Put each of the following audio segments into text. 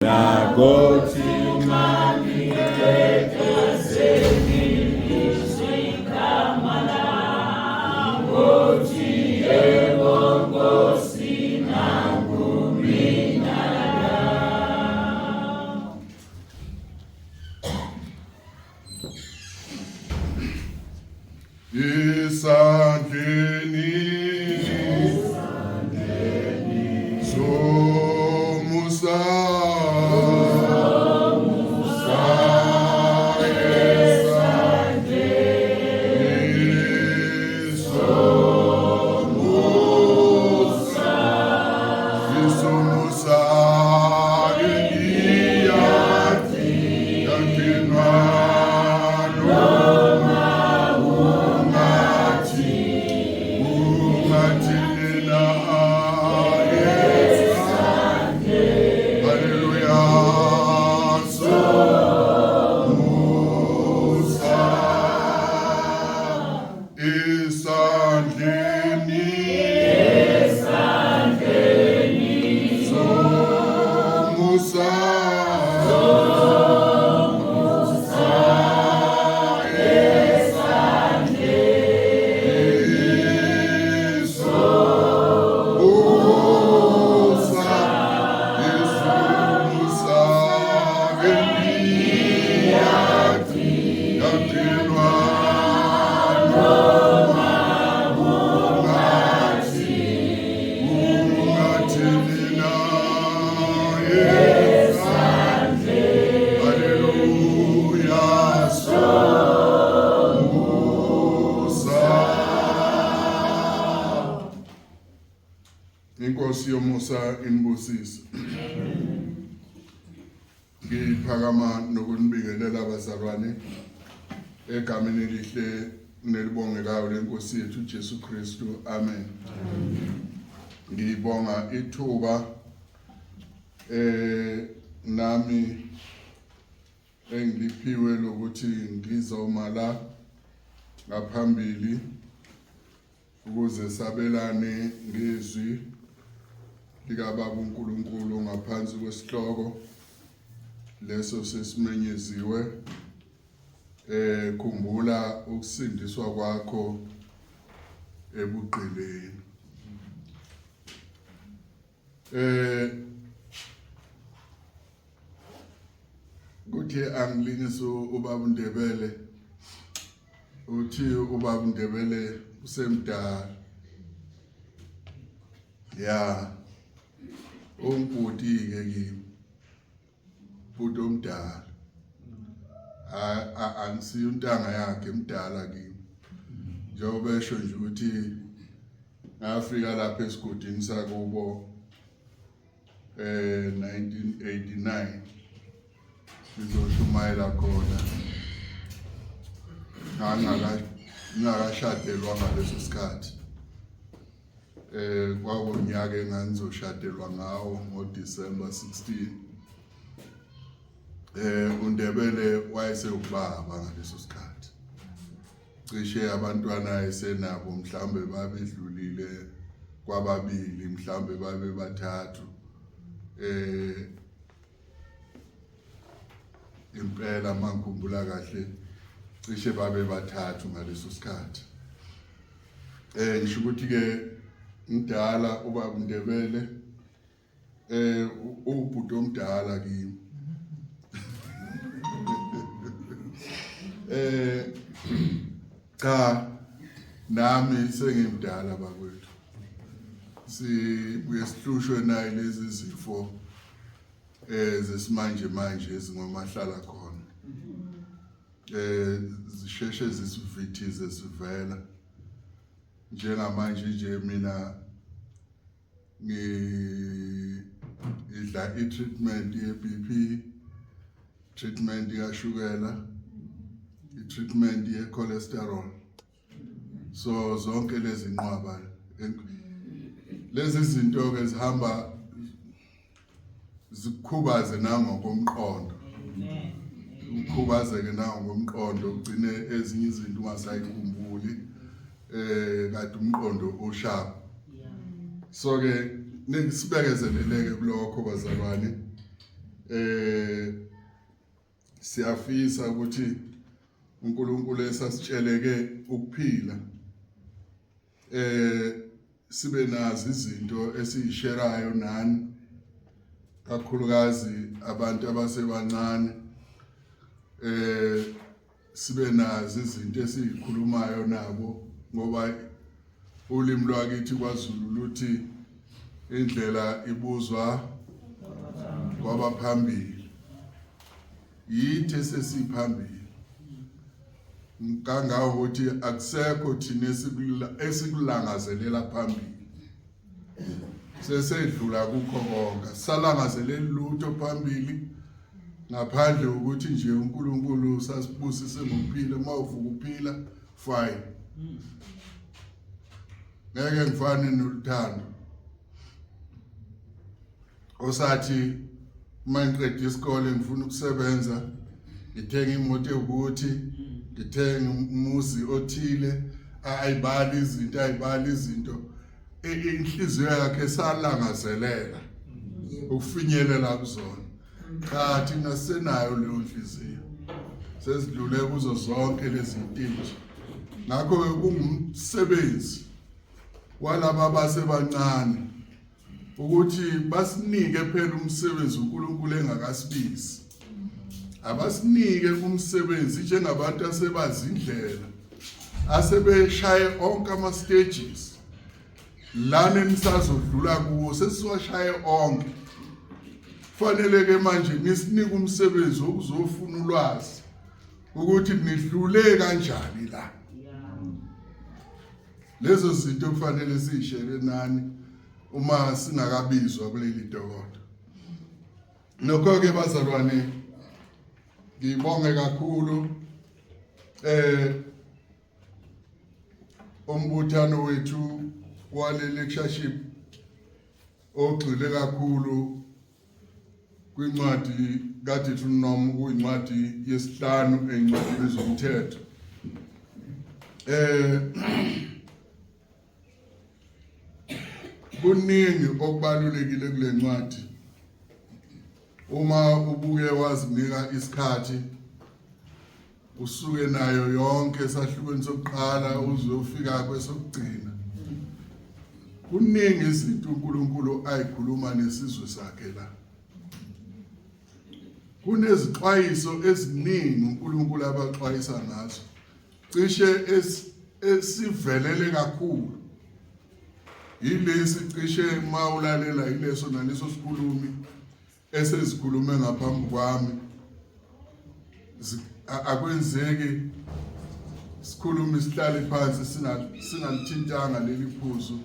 Nakothi Isandleni somusa somusa Isandleni somusa Hallelujah, somusa. Inkosi yomusa inibusise. Ngiphakama nokunibingelela abazalwane egameni elihle nelibongekayo lenkosi yethu Jesu Kristu. Amen. Ngibonga ithuba nami engiliphiwe lokuthi ngizoma la ngaphambili ukuze sabelane ngezwi likaBaba uNkulunkulu ngaphansi kwesihloko leso sesimenyeziwe khumbula ukusindiswa kwakho ebugqileni. Kuthi angilingise ubaba uNdebele, uthi ubaba uNdebele usemdala, ya ungibhuti-ke kimi, bhuti omdala, angisiyo intanga yakhe, mdala kimi, njengoba esho nje ukuthi ngafika lapha esigodini sakubo 1989 ngizoshumayela khona, ngangakashadelwa ngaleso sikhathi. Kwakonyaka engangizoshadelwa ngawo ngoDecember 16. uNdebele wayesewubaba ngaleso sikhathi, cishe abantwana ayesenabo mhlambe babedlulile kwababili, mhlambe babe bathathu. Impela mangikhumbula kahle cishe babe bathathu ngaleso sikhathi. Ngisho ukuthi ke mdala ubaba uNdebele, ubhuti omdala kimi. Cha, nami sengimdala bakwethu, sibuye sihlushwe nayi lezi zifo zesimanje manje ezingomahlala khona, zisheshe zisivithize sivela. Njengamanje nje mina ngidla i-treatment ye-BP, treatment kashukela, i-treatment ye-cholesterol, so zonke lezi nqwaba lezi zinto ke zihamba zikukhubaze nangokomqondo, ukhubazeke nangokomqondo, ugcine ezinye izinto ungasayikhumbuli, kade umqondo usharp. So ke nisibekezeleleke kulokho bazalwane. Siyafisa ukuthi uNkulunkulu esasitsheleke ukuphila sibe nazo izinto esiyisherayo nani, kakhulukazi abantu abasebancane, sibe nazo izinto esizikhulumayo nabo, ngoba ulimi lwakithi kwaZulu luthi indlela ibuzwa kwabaphambili. Yithi esesiphambili kangangokuthi akusekho thina esikulangazelela phambili, sesedlula kukho konke, salangazeleli lutho phambili ngaphandle ukuthi nje uNkulunkulu sasibusise ngokuphila. Uma uvuka uphila, fine. Ngeke ngifane noluthando osathi uma ngiqeda isikole ngifuna ukusebenza, ngithenga imoto ewukuthi, ngithenga umuzi othile, ayibali izinto, ayibali izinto. Inhliziyo yakhe salangazelela ukufinyelela kuzona. Cha, thina senayo leyo nhliziyo, sesidlule kuzo zonke lezi ntintshi. Ngakho-ke kungumsebenzi walaba abasebancane ukuthi basinike phela umsebenzi uNkulunkulu engakasibizi. Abasinike umsebenzi njengabantu asebazi indlela, asebeshaye onke ama stages lana enisazodlula kuwo, sesiwashaye onke. Kufanele ke manje nisinike umsebenzi wokuzofuna ulwazi ukuthi nidlule kanjani la. Lezo zinto kufanele siyishere nani uma singakabizwa kuleli dokodo. Nokho-ke bazalwane, ngibonge kakhulu umbuthano wethu wale lectureship ogxile kakhulu kwincwadi kaDeuteronomy, kuyincwadi yesihlanu encwadini zomthetho. Kuningi okubalulekile kule ncwadi. Uma ubuke wazinika isikhathi usuke nayo yonke esahlukweni sokuqala uze ufika kwesokugcina, kuningi izinto uNkulunkulu ayikhuluma nesizwe sakhe la. Kunezixwayiso eziningi uNkulunkulu abaxwayisa ngazo, cishe esivelele kakhulu yilesi, cishe mawulalela yileso naleso sikhulumi esezikhulume ngaphambi kwami, akwenzeki sikhulume sihlale phansi singalithintanga leli phuzu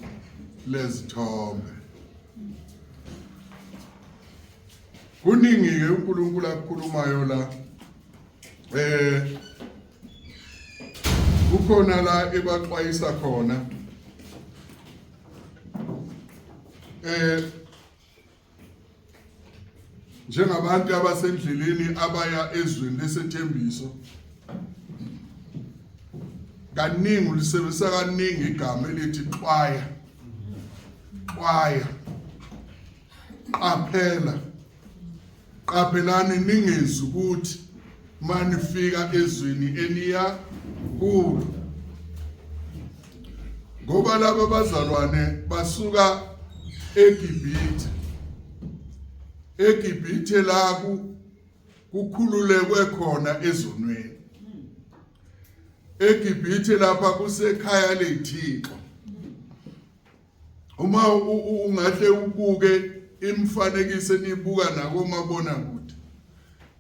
lezithombe. Kuningi-ke uNkulunkulu akukhulumayo la. Kukhona la ebaxwayisa khona njengabantu abasendleleni abaya ezweni lesethembiso. Kaningi ulisebenzisa kaningi igama elithi xwaya, xwaya, qaphela, qaphelani ningezi ukuthi manifika ezweni eniya kulo, ngoba laba bazalwane basuka eGibhithe. EGibhithe la kukhululekwe khona ezonweni. EGibhithe lapha kusekhaya lethixo. Uma ungahle ubuke imifanekiso enibuka nakomabona kude,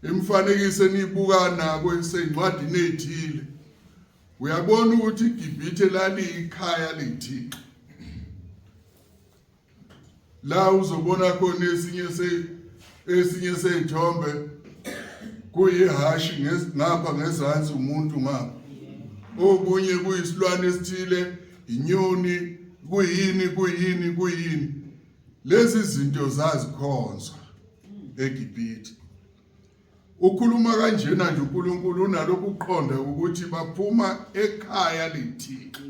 imifanekiso enibuka nako esencwadini ethile, uyabona ukuthi iGibhithe laliyikhaya lethixo. La uzobona khona esinye sey'thombe kuyihashi ngapha ngezansi, umuntu ngapha, okunye kuyisilwane esithile, inyoni, kuyini kuyini kuyini. Lezi zinto zazikhonzwa eGibhithe. Ukhuluma kanjena nje uNkulunkulu unalokhu kuqonda ukuthi baphuma ekhaya lethixo.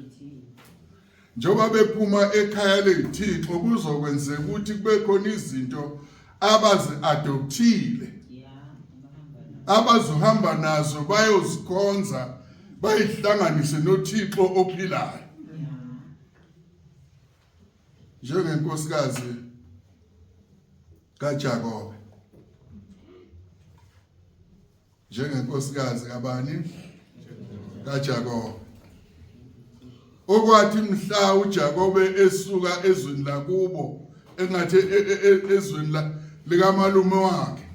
Njengoba bephuma ekhaya lethixo, kuzokwenzeka ukuthi kube khona izinto abazi-adopthile abazohamba nazo bayozikhonza bayihlanganise noThixo ophilayo njengenkosikazi kaJakobe njengenkosikazi kabani kaJakobe okwathi mhla uJakobe esuka ezweni lakubo engathi e, e, e, ezweni likamalume wakhe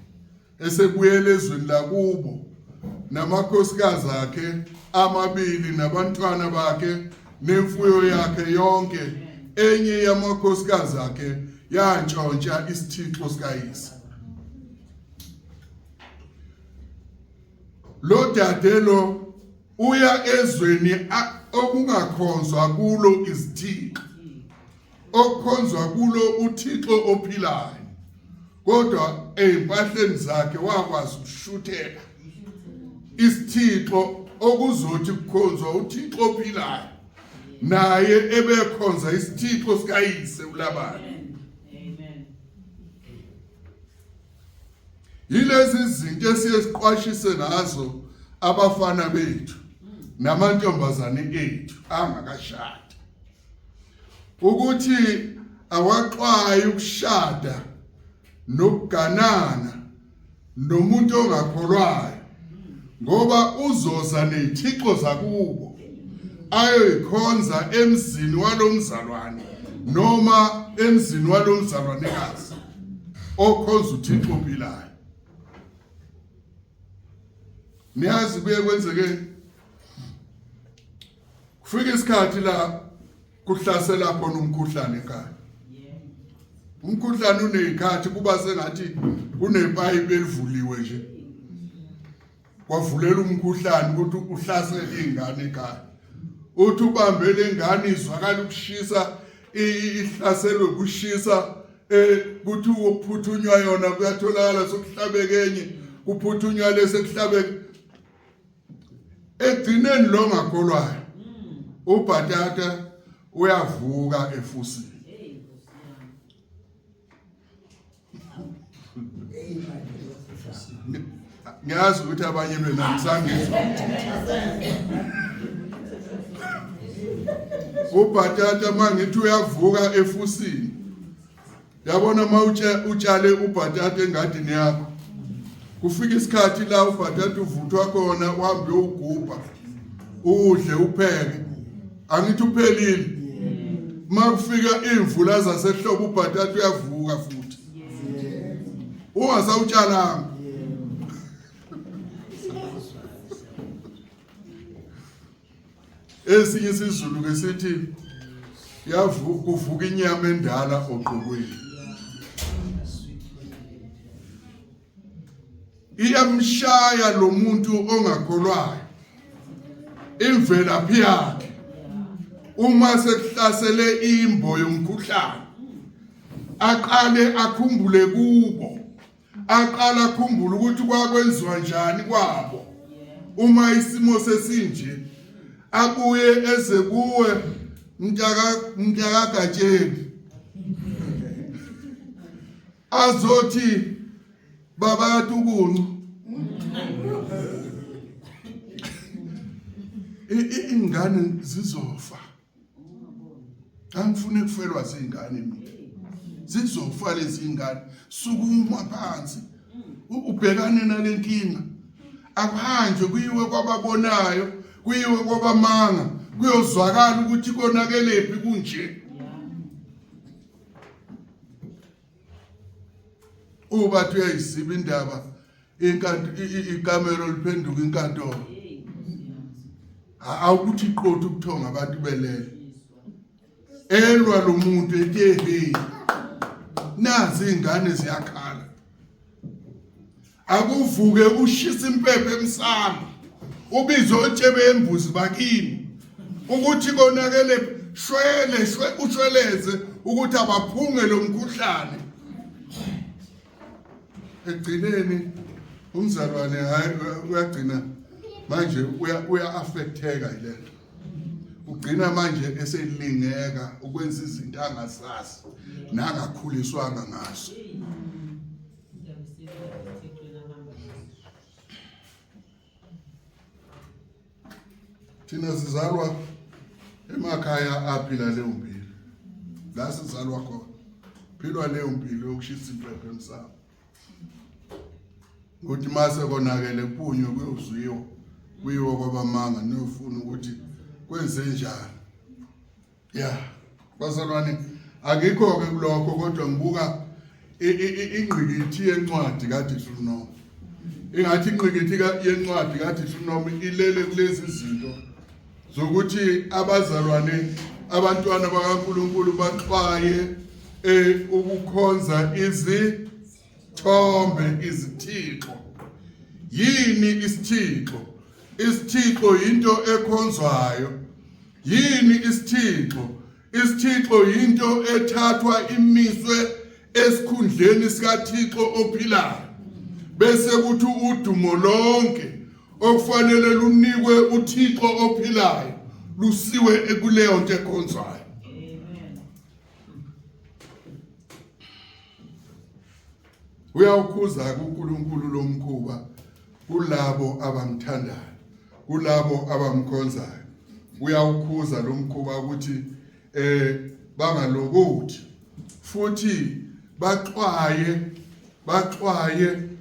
esebuyela ezweni lakubo namakhosikazi akhe amabili nabantwana bakhe nemfuyo yakhe yonke enye yamakhosikazi akhe yantshontsha isithixo sikayise Lo dade lo uya ezweni okungakhonzwa kulo izithixo okukhonzwa kulo uThixo ophilayo kodwa ezimpahleni zakhe wakwazi ukushuthela isithixo okuzothi kukhonzwa uThixo ophilayo naye ebekhonza isithixo sikayise uLabani Amen. Yilezi zinto esiye siqwashise ngazo abafana bethu namantombazane ethu angakashadi ukuthi awaxwayi ukushada nokuganana nomuntu ongakholwayo ngoba uzoza nezithixo zakubo ayoyikhonza emzini walomzalwane noma emzini walomzalwanekazi okhonza uThixo ophilayo niyazi kuye kwenzeke kufika isikhathi la kuhlasela khona umkhuhlane ekhaya umkhuhlane unezikhathi kuba sengathi kunepayipi elivuliwe nje kwavulela umkhuhlane ukuthi uhlasele ingane ekhaya uthi ubambe lengane izwakala ukushisa ihlaselwe kushisa eh kuthi ukuphuthunywa yona kuyatholakala sokuhlabeke enye kuphuthunywa lese kuhlabeke Ekugcineni lo ngakholwayo ubhatata uyavuka efusini. Ngiyazi ukuthi abanye benu anisangizwa. Ubhatata mangithi uyavuka efusini. Yabona uma utshale ubhatata engadini yakho kufika isikhathi la ubhatata uvuthwa khona uhambe uyowugubha udle upheke angithi uphelile uma kufika iy'mvula zasehlobo ubhatata uyavuka futhi ungasawutshalanga Esinye isiZulu ke sithi yavuka kuvuka inyama endala oqokweni. Iyamshaya lo muntu ongakholwayo imvelaphi yakhe uma sekuhlasele imbo yomkhuhlane aqale akhumbule kubo aqala akhumbule ukuthi kwakwenziwa njani kwabo uma isimo sesinje abuye eze kuwe mntaka mntakagatsheni azothi baba katukuncu ingane zizofa Angifuni kufelwa zingane mina. Zizofa lezi ngane. Sukuma phansi. Ubhekane nalenkinga. Akuhanjwe kuyiwe kwababonayo, kuyiwe kwabamanga, kuyozwakala ukuthi konakelephi kunje. Ubathi uyayiziba indaba inkanto ikamero liphenduka inkantolo. Awukuthi qotho ubuthongo abantu belele. Elwa lo muntu ethi nazi ingane ziyakhala. Akuvuke ushisa impepho emsamo. Ubize otshebe embuzi bakini ukuthi konakele shwele shwe ushweleze ukuthi abaphunge lo mkhuhlane. Ekugcineni umzalwane hayi uyagcina manje uya affecteka yilento. Ugcina manje eselingeka ukwenza izinto angazazi nangakhuliswanga ngazo. Thina sizalwa emakhaya aphila leyo mpilo. La sizalwa khona. Philwa leyo mpilo yokushisa impepho emsamo. Ukuthi mase konakele kuphunywe kuyozwiwa kuyiwe kwabamanga niyofuna ukuthi kwenze njani. Ya, bazalwane akikho ke kulokho kodwa ngibuka ingqikithi yencwadi kaDeuteronomy. Ingathi ingqikithi yencwadi kaDeuteronomy ilele kulezi zinto zokuthi abazalwane abantwana bakaNkuluNkulu baxwaye eh ukukhonza izithombe izithixo. Yini isithixo? Isithixo yinto ekhonzwayo. Yini isithixo? Isithixo yinto ethathwa imiswe esikhundleni sikaThixo ophilayo. Bese kuthi udumo lonke okufanele lunikwe uThixo ophilayo lusiwe kuleyo nto ekhonzwayo. Uyawukhuza kuNkulunkulu lomkhuba kulabo abamthandayo, kulabo abamkhonzayo. Uyawukhuza lomkhuba ukuthi eh bangalokothi futhi baxwaye baxwaye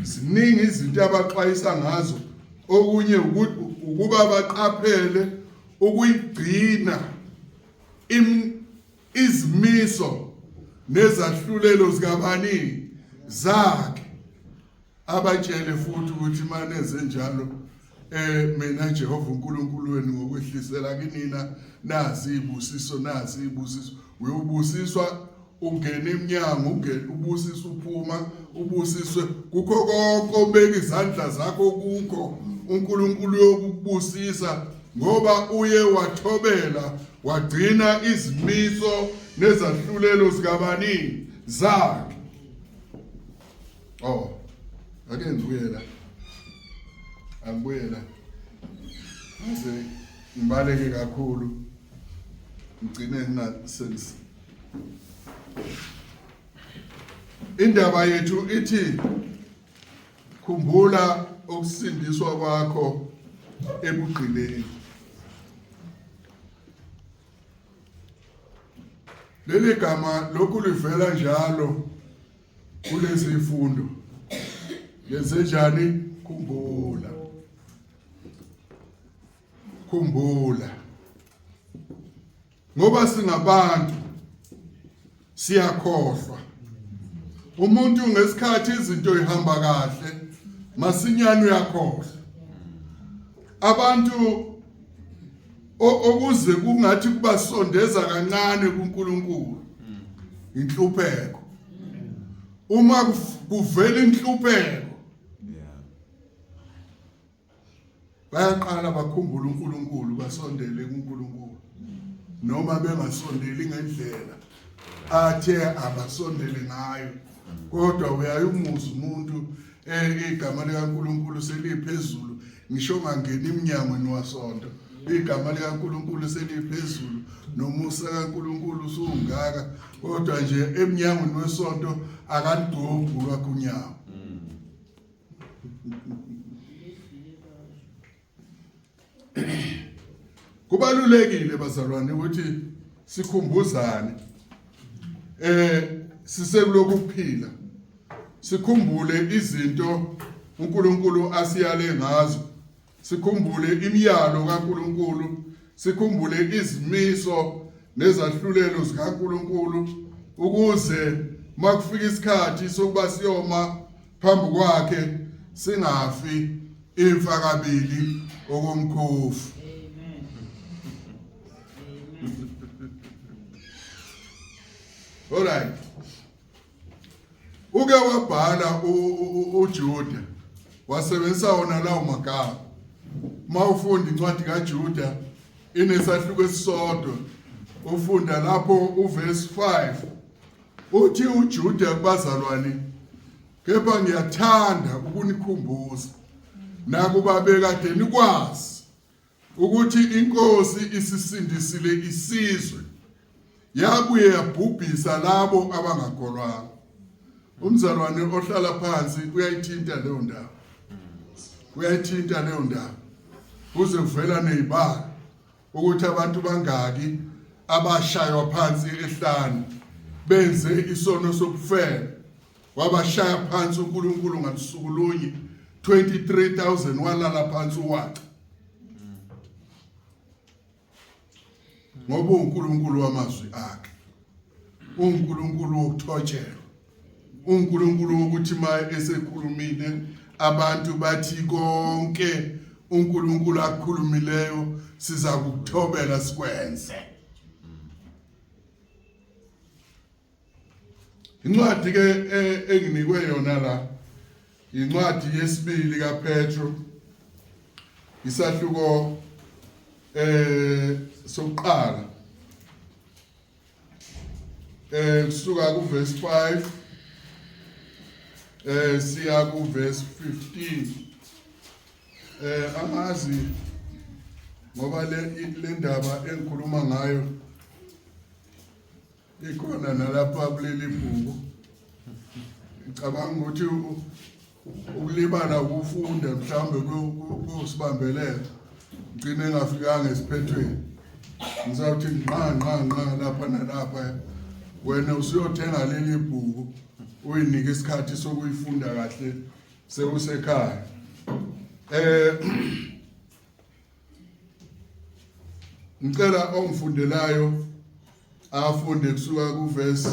ziningi izinto abaxwayisa ngazo okunye ukuba baqaphele ukuyigcina izimiso nezahlulelo zikabani zakhe abatshele futhi ukuthi manenze njalo eh mina Jehova uNkulunkulu wenu ngokwehlisela kinina nazi ibusiso nazi ibusiso uyobusiswa ungena emnyango ungena ubusiswe uphuma ubusiswe kukho konke obeka izandla zakho kukho uNkulunkulu uyokubusisa ngoba uye wathobela wagcina izimiso nezahlulelo zikabani zakhe oh ake ngibuye la angibuye la ngaze ngibaleke kakhulu ngigcine ngingasensi indaba yethu ithi Khumbula ukusindiswa kwakho ebugqileni. Leli gama lokhu livela njalo kulezi zifundo. Ngenze njani? Khumbula. Khumbula. Ngoba singabantu siyakhohlwa. Umuntu ngesikhathi izinto ihamba kahle masinyane uyakhohlwa. Abantu okuze kungathi kubasondeza kancane kuNkulunkulu inhlupheko. Uma kuvela inhlupheko bayaqala bakhumbule uNkulunkulu basondele kuNkulunkulu noma bengasondeli ngendlela athe abasondele ngayo kodwa uyayumuza umuntu eh, igama likaNkulunkulu seliphezulu ngisho ungangena emnyangweni wasonto igama likaNkulunkulu seliphezulu nomusa kaNkulunkulu usungaka kodwa nje emnyangweni wesonto akalugubhu lwakho unyawo Kubalulekile bazalwane ukuthi sikhumbuzane eh sisekulokhu kuphila sikhumbule izinto uNkulunkulu asiyale ngazo sikhumbule imiyalo kaNkulunkulu sikhumbule izimiso nezahlulelo zikaNkulunkulu ukuze makufika isikhathi sokuba siyoma phambi kwakhe singafi imfa kabili okomkhovu Alright. Uke wabhala uJuda wasebenzisa wona lawo magama. Uma ufunda incwadi kaJuda inesahluko esisodwa ufunda lapho uverse 5 uthi uJuda kubazalwane kepha ngiyathanda ukunikhumbuza nakuba bekade nikwazi ukuthi inkosi isisindisile isizwe yabuye yabhubhisa labo abangakholwanga umzalwane ohlala phansi uyayithinta leyo ndawo uyayithinta leyo ndawo. Kuze kuvela nezibalo ukuthi abantu bangaki abashaywa phansi ehlane benze isono sokufela wabashaya phansi uNkulunkulu ngalusuku lunye 23000 walala phansi waca ngoba uNkulunkulu wamazwi akhe uNkulunkulu wokuthotshelwa uNkulunkulu wokuthi ma esekhulumile abantu bathi konke uNkulunkulu akukhulumileyo siza kukuthobela sikwenze. Incwadi ke e, enginikwe yona la incwadi yesibili kaPetru isahluko eh sokuqala eh kusuka ku verse 5 eh siya ku verse 15 eh angazi ngoba le le ndaba engikhuluma ngayo ikhona nalapha kuleli bhuku ngicabanga ukuthi ukulibala ukufunda mhlawumbe kuyosibambelela ngigcine ngafikanga esiphethweni ngisawuthi nqa nqa nqa lapha nalapha wena usuyothenga leli bhuku uyinike isikhathi sokuyifunda kahle sekusekhaya eh Ngicela ongifundelayo afunde kusuka ku verse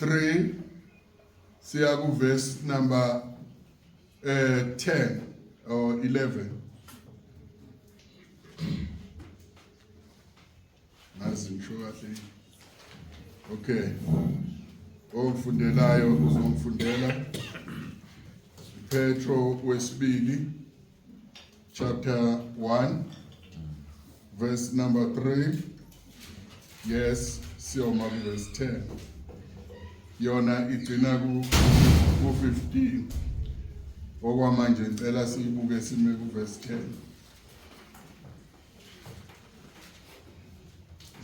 3 siya ku verse number eh 10 or 11. Ngazi ngisho kahle. Okay. Ongifundelayo uzongifundela Petro wesibili chapter 1 verse number 3 yes siyoma ku verse 10 yona igcina ku 15 okwamanje ngicela siyibuke sime ku verse 10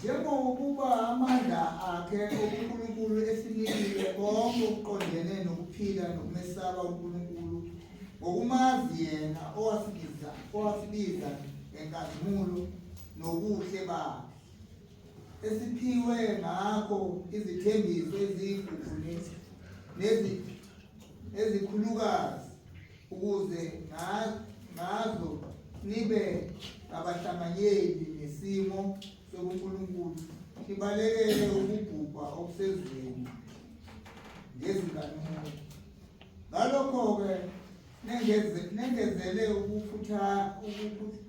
Njengokuba amandla akhe obuNkulunkulu esinikile konke okuqondene nokuphila nokumesaba uNkulunkulu ngokumazi yena owasibiza owasibiza ngenkazimulo nobuhle bakhe esiphiwe ngakho izithembiso eziyigugu nezikhulukazi ukuze ngazo nibe abahlanganyeli nesimo sobuNkulunkulu nibalekele ukubhubha okusezweni ngezinkanuko. Ngalokho-ke nengezele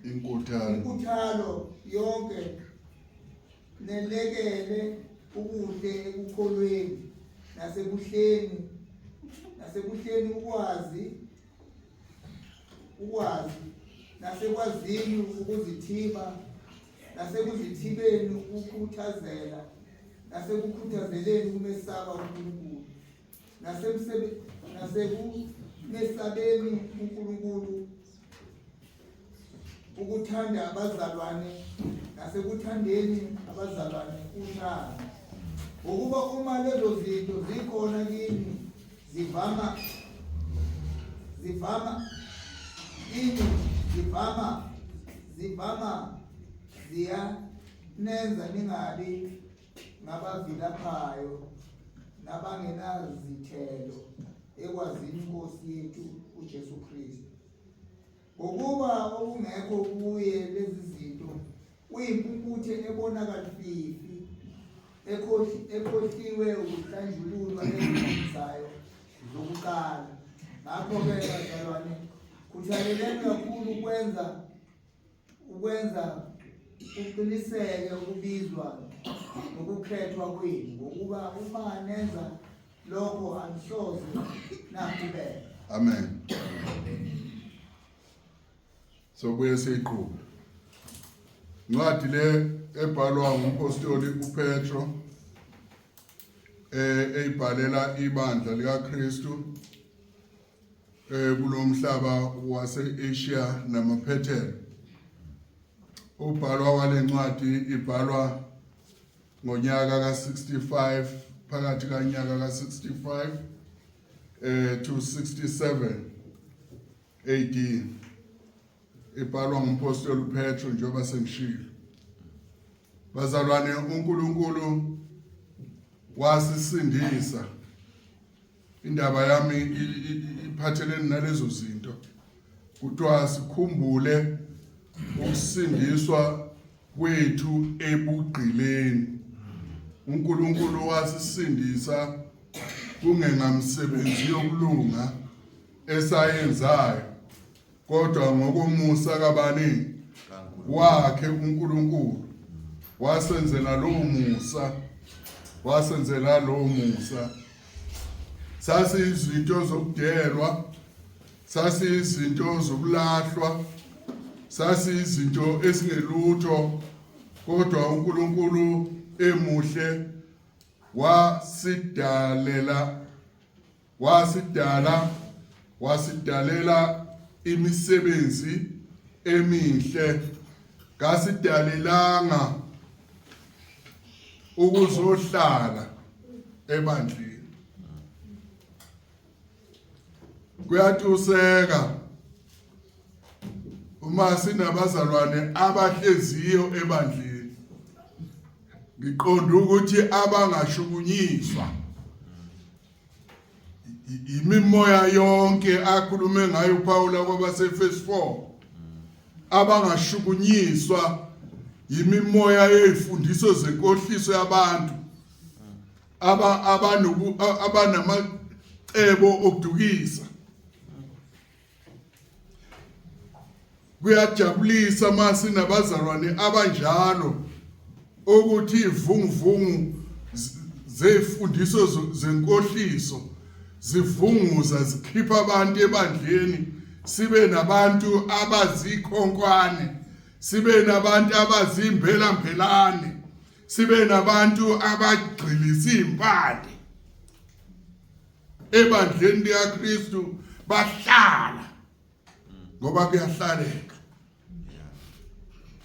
inkuthalo yonke nelekele ukuhle ekukholweni nasebuhleni nasebuhleni ukwazi ukwazi nasekwazini ukuzithiba nasekuzithibeni ukukhuthazela nasekukhuthazeleni ukumesaba uNkulunkulu nasekumesabeni uNkulunkulu ukuthanda abazalwane nasekuthandeni abazalwane uthando ngokuba uma lezo zinto zikhona kini zivama zivama kini zivama zivama ziyanenza ningabi ngabavilaphayo nabangenazithelo ekwazini inkosi yethu uJesu Kristu. Ngokuba okungekho kuye lezi zinto uyimpumputhe ebona kalufifi ekhohliwe ukuhlanjululwa ezintweni zayo zokuqala. Ngakho-ke bazalwane, khuthaleleni kakhulu ukwenza ukwenza kuqiniseke ukubizwa nokukhethwa kwenu ngokuba uma nenza lokho anisoze nakhubeka. Amen. Sobuye siyiqhube. Incwadi le ebhalwa ngumpostoli uPetro eh eyibhalela ibandla likaKristu eh kulomhlaba wase-Asia namaphethelo. Ubhalwa walencwadi ibhalwa ngonyaka ka-65 phakathi kanyaka ka-65 eh to 67 AD. Ibhalwa ngumpostoli uPetro njengoba sengishilo. Bazalwane uNkulunkulu wasisindisa. Indaba yami iphathelene nalezo zinto. Kuthiwa sikhumbule ukusindiswa kwethu ebugqileni. uNkulunkulu wasisindisa kungengamsebenzi yokulunga esayenzayo kodwa ngokomusa kabani wakhe uNkulunkulu wasenzela lowo musa wasenzela lowo musa sasiyizinto zokudelwa sasiyizinto zokulahlwa sasiyizinto esingelutho kodwa uNkulunkulu emuhle wasidalela wasidala wasidalela imisebenzi emihle kasidalelanga ukuzohlala ebandleni kuyatuseka uma sinabazalwane abahleziyo ebandleni ngiqonda ukuthi abangashukunyiswa imimoya yonke akhulume ngayo uPawula kwabasefesi 4 abangashukunyiswa yimimoya yezifundiso zenkohliso yabantu aba abanoku abanamacebo okudukisa Kuyajabulisa uma sinabazalwane abanjalo ukuthi ivunguvungu zezifundiso zenkohliso zivunguza zikhipha abantu ebandleni sibe nabantu abazikhonkwane sibe nabantu abazimbelambelane sibe nabantu abagxilisa impande ebandleni likaKristu bahlala ngoba kuyahlaleka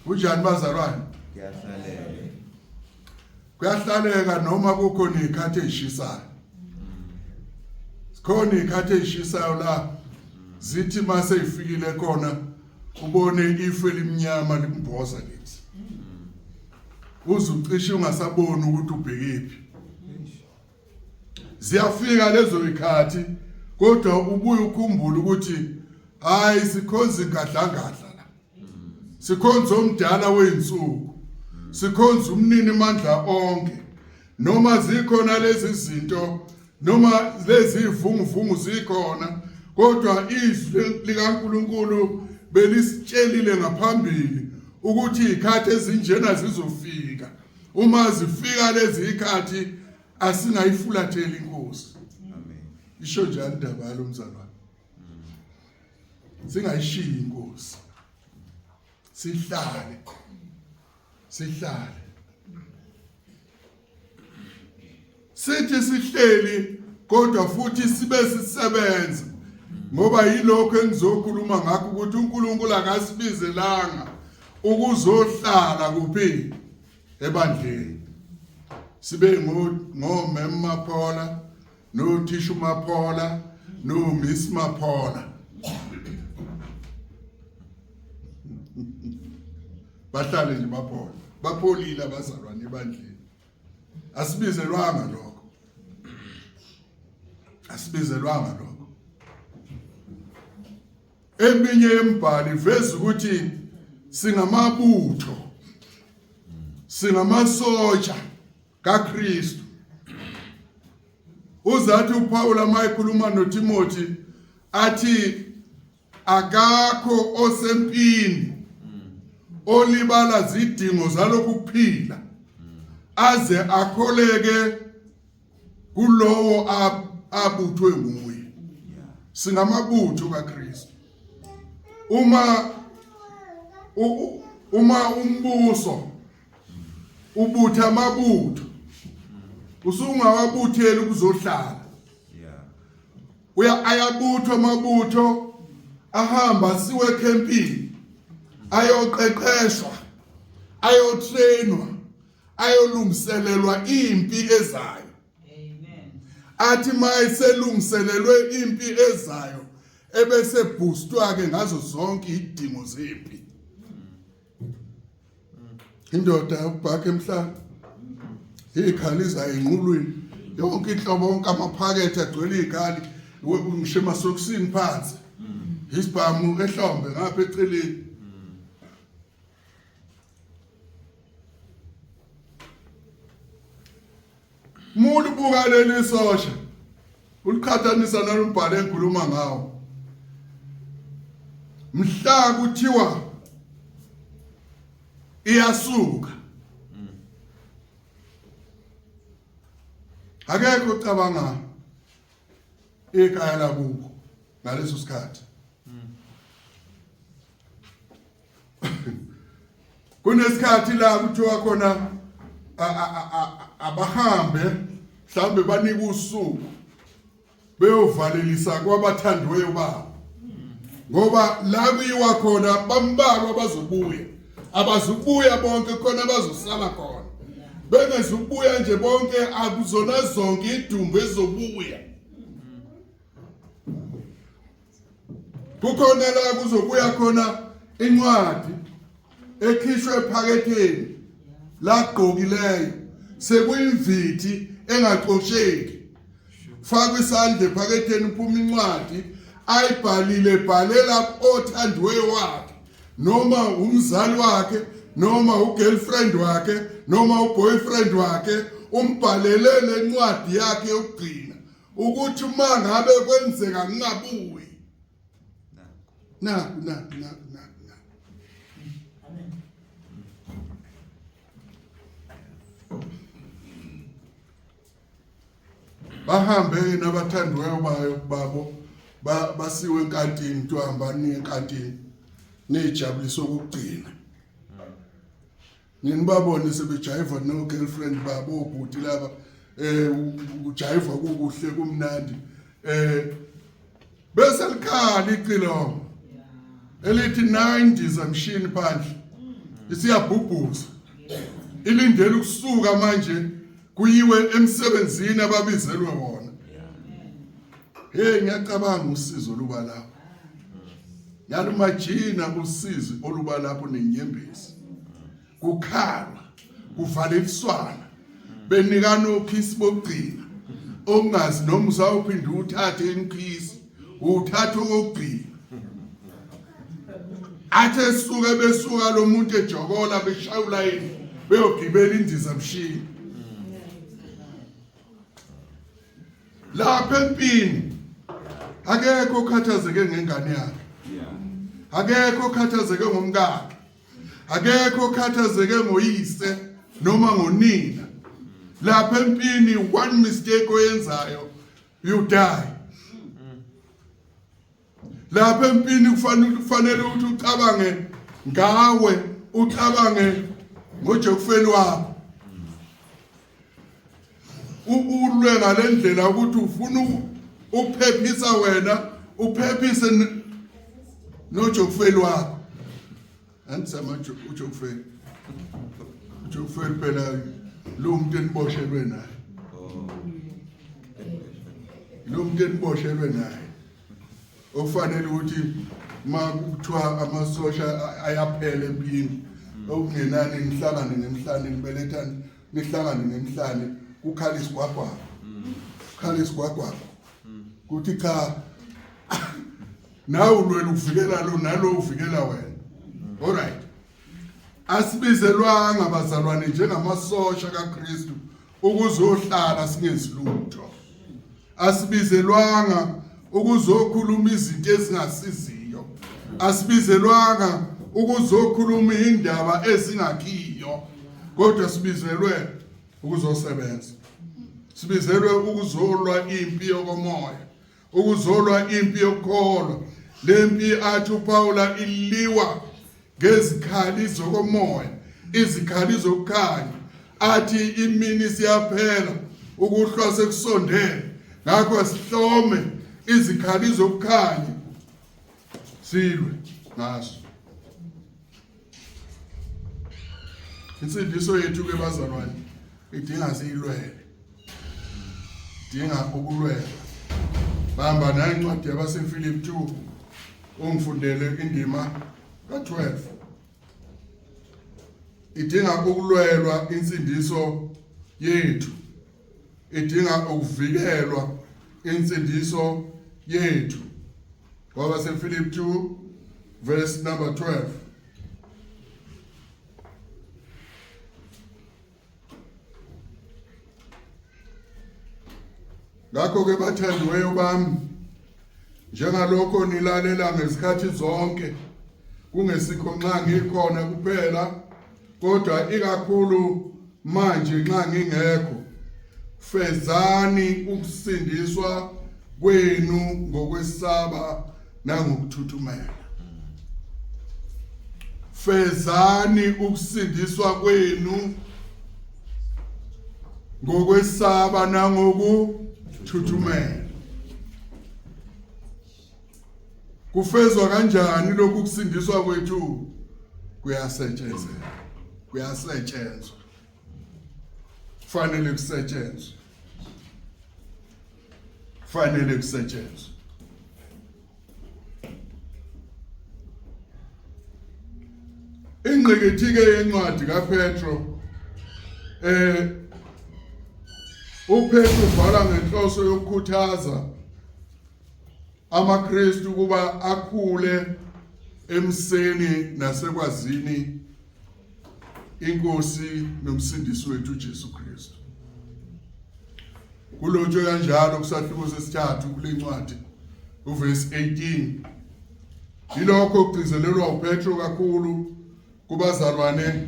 kunjani bazalwane kuyahlaleka kuyahlaleka noma kukhona izikhathi ezishisayo sikhona izikhathi ezishisayo la zithi mase ifikile khona ubone ifu elimnyama limbhoza lithi uzucishe ungasaboni ukuthi ubhekephi ziyafika lezo ikhathi kodwa ubuye ukhumbule ukuthi hayi sikhonza ingadlangadla la sikhonza omdala weinsuku sikhonza umnini mandla onke noma zikhona lezi zinto noma lezi ivunguvungu zikhona kodwa izwi likaNkuluNkulu belisitshelile ngaphambili ukuthi izikhathi ezinjena zizofika uma zifika lezi ikhathi asingayifulatheli inkosi amen isho njalo indaba yalo mzalwane singayishiyi inkosi sihlale sihlale sithi sihleli kodwa futhi sibe sisebenza ngoba yilokho engizokhuluma ngakho ukuthi uNkulunkulu akasibizelanga ukuzohlala kuphi ebandleni sibe ngomem Maphola nothisha uMaphola noMiss Maphola bahlale nje baphola bapholile abazalwane ebandleni asibizelwanga lokho asibizelwanga lokho eminye yembhalo iveza ukuthi singamabutho singamasotsha kaKristu uzathi uPaul mayekhuluma noTimothy athi akakho osempini olibala zidingo zalokhu kuphila aze akholeke kulowo abuthwe nguye singamabutho kaKristu uma uma umbuso ubutha amabutho usungawabutheli ukuzohlala uya ayabuthwa amabutho ahamba siwe ecampini ayoqeqeshwa ayotrainwa ayolungiselelwa impi ezayo amen athi mayiselungiselelwe impi ezayo Ebese boostwa ke ngazo zonke idingo zempi. Indoda ubhaka emhlaba. Ikhali zayo enqulwini. Yonke inhlobo, wonke amaphakethe agcwele izikhali, ngisho emasokisini phansi. Isibhamu ehlombe ngapha eceleni. Umuntu buka leli sosha uliqhathanisa nalombhalo engikhuluma ngawo. Mhla kuthiwa iyasuka, akekho ocabanga ekhaya lakubo ngaleso sikhathi. Kunesikhathi la kuthiwa khona abahambe, mhlawumbe banike usuku beyovalelisa kwabathandiweyo babo, ngoba la kuyiwa khona bambalwa abazobuya, abazukubuya bonke, khona abazosala khona bengezukubuya nje bonke. Akuzona zonke idumbu ezobuya. Kukhona la kuzobuya khona incwadi ekhishwe ephaketheni lagqokileyo, sekuyimvithi engaxosheki. Faka isandla ephaketheni, uphuma incwadi ayibhalile, bhalela othandiweyo wakhe, noma umzali wakhe, noma ugirlfriend wakhe, noma uboyfriend wakhe. Umbhalele lencwadi yakhe yokugcina ukuthi uma ngabe kwenzeka ngingabuyi, naku naku naku naku naku. Bahambe nabathandiweyo bayo babo, basiwe enkantini, kuthiwa hambani enkantini nijabulise okugcina. Nginibabone sebejayiva no girlfriend babo, obhuti laba, ujayiva kukuhle kumnandi, bese likhala icilongo elithi 9 zamshini phandle isiyabhubhuza, ilindele ukusuka manje kuyiwe emsebenzini ababizelwe wona. Hey, ngiyacabanga usizo luba lapho, yalumajina usizi oluba lapho nenyembezi, kukhalwa, kuvaleliswana, benikana okhisi bokugcina ongazi noma usawuphinda uthathe imkhisi, uthatha okugcina. Athe esuke besuka lo muntu ejokola, beshaya ulayini beyogibela indiza mshini. Lapha empini akekho okhathazeke ngengane yakhe, akekho okhathazeke ngomkakhe, akekho okhathazeke ngoyise noma ngonina. Lapha empini one mistake oyenzayo, you die. Lapha empini kufanele ukuthi ucabange ngawe, ucabange ngojekufeni wakho, ulwe ngalendlela ukuthi ufuna ukuphephisa wena, uphephise nojokufeli wakho. Andisama ujokufeli, ujokufeli phela lo muntu eniboshelwe naye, lo muntu eniboshelwe naye okufanele ukuthi uma kuthiwa amasosha ayaphela empini, okungenani nihlangane ngemhlane, nibelethane, nihlangane ngemhlane, kukhala isigwagwagwa, kukhala isigwagwagwa kuthi cha, nawe ulwela ukuvikela lo, nalo uvikela wena. Alright, asibizelwanga bazalwane njengamasosha kaKristu ukuzohlala singenzi lutho. Asibizelwanga ukuzokhuluma izinto ezingasiziyo. Asibizelwanga ukuzokhuluma indaba ezingakhiyo, kodwa sibizelwe ukuzosebenza, sibizelwe ukuzolwa impi yokomoya, ukuzolwa impi yokukholwa. Lempi athi uPaula iliwa ngezikhali zokomoya, izikhali zokukhanya. Athi imini siyaphela, ukuhlwa sekusondele, ngakho sihlome izikhali zokukhanya silwe ngaso. Insindiso yethu ke bazalwane idinga siyilwele, dinga ukulwela. Bamba nayo incwadi yabaseFilipi 2 ungifundele indima ka-12. Idinga ukulwelwa insindiso yethu. Idinga ukuvikelwa insindiso yethu. KwabaseFilipi 2 verse number 12. Ngakho-ke bathandiweyo bami, njengalokho nilalela ngezikhathi zonke, kungesikho nxa ngikhona kuphela, kodwa ikakhulu manje nxa ngingekho, fezani ukusindiswa kwenu ngokwesaba nangokuthuthumela. Fezani ukusindiswa kwenu ngokwesaba nangokuthuthumela. Kufezwa kanjani lokhu kusindiswa kwethu? Kuyasetshenzwa. Kuyasetshenzwa. Fanele kusetshenzwe. Fanele kusetshenzwe. Ingqikithi ke yencwadi kaPetro uPetro ubhala ngenhloso yokukhuthaza amaKristu ukuba akhule emseni nasekwazini iNkosi nomsindisi wethu uJesu Kristu. Kulotshwe kanjalo kusahluko sesithathu kule ncwadi uvesi 18. Yilokho okugcizelelwa uPetro kakhulu kubazalwane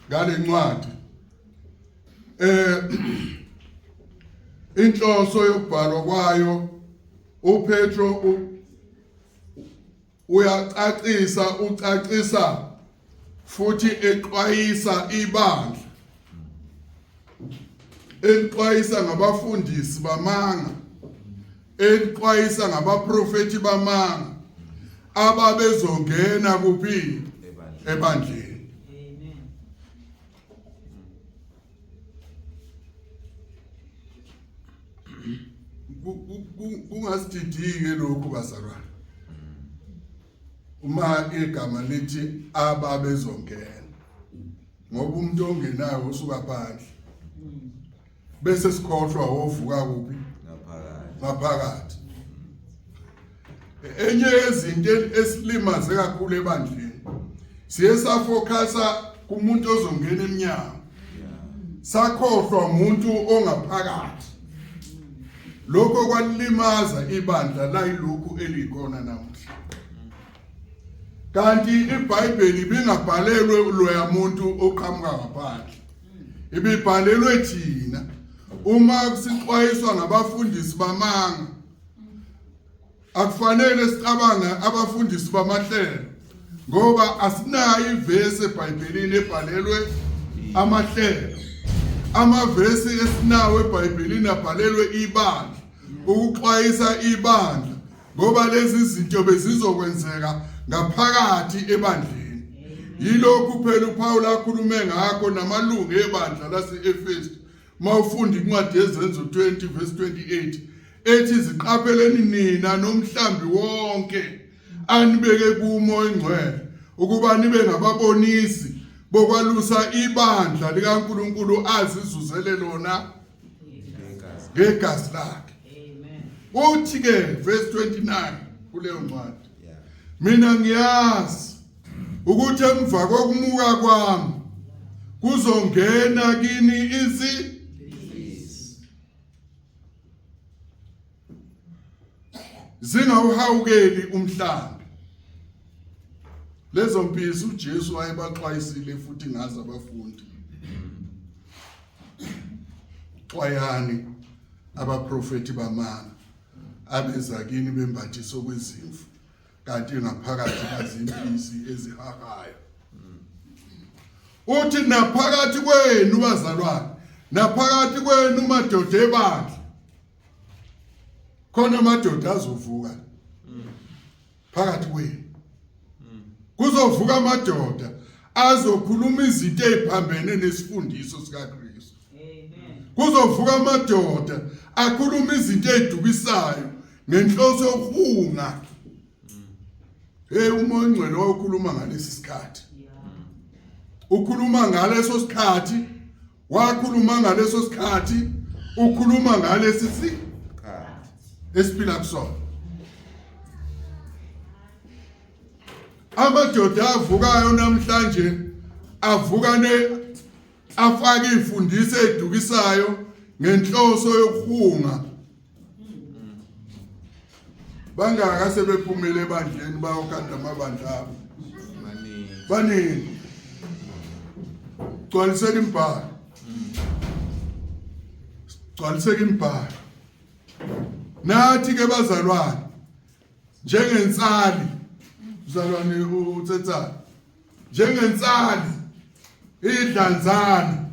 ngale ncwadi. Inhloso yokubhalwa kwayo uPetro uyacacisa ucacisa futhi exwayisa ibandla elixwayisa ngabafundisi bamanga elixwayisa ngabaprofethi bamanga ababezongena kuphi ebandleni. Kungasididike lokhu bazalwane uma igama lithi ababezongena, ngoba umuntu ongenayo usuka phandle bese sikhohlwa wovuka kuphi ngaphakathi. Enye yezinto esilimaze kakhulu ebandleni, siye safocasa kumuntu ozongena emnyango, sakhohlwa umuntu ongaphakathi. Lokho kwalimaza ibandla layilokhu elikhona namuhla. Kanti iBhayibheli ibingabhalelwe loya muntu oqhamuka ngaphandle, ibibhalelwe thina. Uma sixwayiswa ngabafundisi bamanga, akufanele sicabange abafundisi bamahlelo, ngoba asinayo ivesi eBhayibhelini ebhalelwe amahlelo. Amavesi esinawo eBhayibhelini abhalelwe ibandla, ukuxwayisa ibandla, ngoba lezi zinto bezizokwenzeka ngaphakathi ebandleni. Yilokhu phela uPaul akhulume ngakho namalungu ebandla lase-Efesu. Uma ufunda incwadi yeZenzo 20 verse 28 ethi ziqapheleni nina nomhlambi wonke anibeke kumo oyingcwele ukuba nibe ngababonisi bokwalusa ibandla likaNkulunkulu azizuzele lona ngegazi lakhe. Uthi ke verse 29 kuleyo ncwadi, mina ngiyazi ukuthi emva kokumuka kwami kuzongena kini izi zingawuhawukeli umhlambi. Lezo mpisi uJesu wayebaxwayisile futhi ngazo abafundi. Xwayani abaprofeti bamanga abeza kini bembathiswe kwezimvu kanti ngaphakathi bazimpisi ezihahayo. Uthi naphakathi kwenu bazalwane, naphakathi kwenu madoda ebandla, khona amadoda azovuka phakathi kwenu. Kuzovuka amadoda azokhuluma izinto eziphambene nesifundiso sikaKristu. Kuzovuka amadoda akhuluma izinto ezidukisayo. ngenhloso yokuhunga. Hey, uMoya oNgcwele wawukhuluma ngalesi sikhathi, ukhuluma ngaleso sikhathi, wakhuluma ngaleso sikhathi, ukhuluma ngalesi sikhathi esiphila kusona. Amadoda avukayo namhlanje avuka ne afake imfundiso edukisayo ngenhloso yokuhunga. Bangaka sebephumile ebandleni bayokanda amabandla abo? Baningi. Gcwaliseka imibhalo, gcwaliseka imibhalo. Nathi ke bazalwane, njengensali, mzalwane uTsetsana, njengensali idlanzana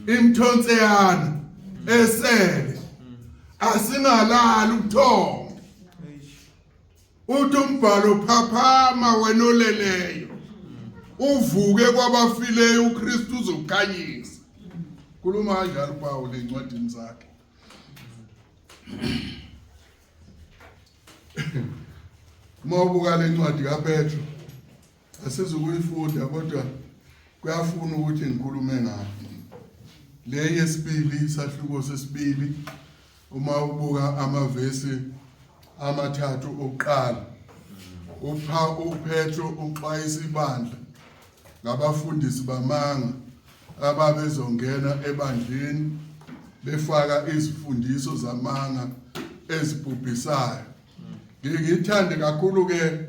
imthonseyana esele, asingalali ubuthongo. Uthi umbhalo, phaphama wena oleleyo, uvuke kwabafileyo, uKristu uzokukhanyisa. Khuluma kanjalo uPawulu encwadini zakhe. Uma ubuka le ncwadi kaPetro, asizukuyifunda kodwa kuyafuna ukuthi ngikhulume ngayo. Le yesibili, isahluko sesibili, uma ubuka amavesi amathathu okuqala, upha uPetro uxwayisa ibandla ngabafundisi bamanga ababezongena ebandleni befaka izifundiso zamanga ezibhubhisayo. Ngiyithande kakhulu ke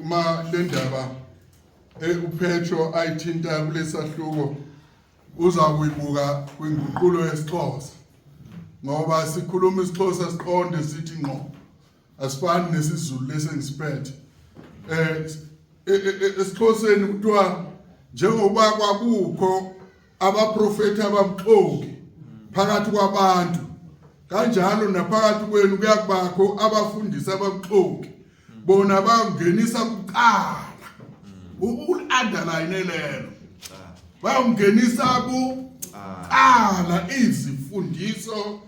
ma le ndaba uPetro ayithinta kulesahluko, uza kuyibuka kwinguqulo yesiXhosa, ngoba sikhuluma isiXhosa siqonde sithi ngqo, asifani nesiZulu lesengisiphethe. EsiXhoseni kuthiwa njengoba kwakukho abaprofeti ababuxoki phakathi kwabantu, kanjalo naphakathi kwenu kuyakubakho abafundisi ababuxoki, bona bangenisa kuqala. Ul-underline lelo, bayongenisa kuqala izifundiso.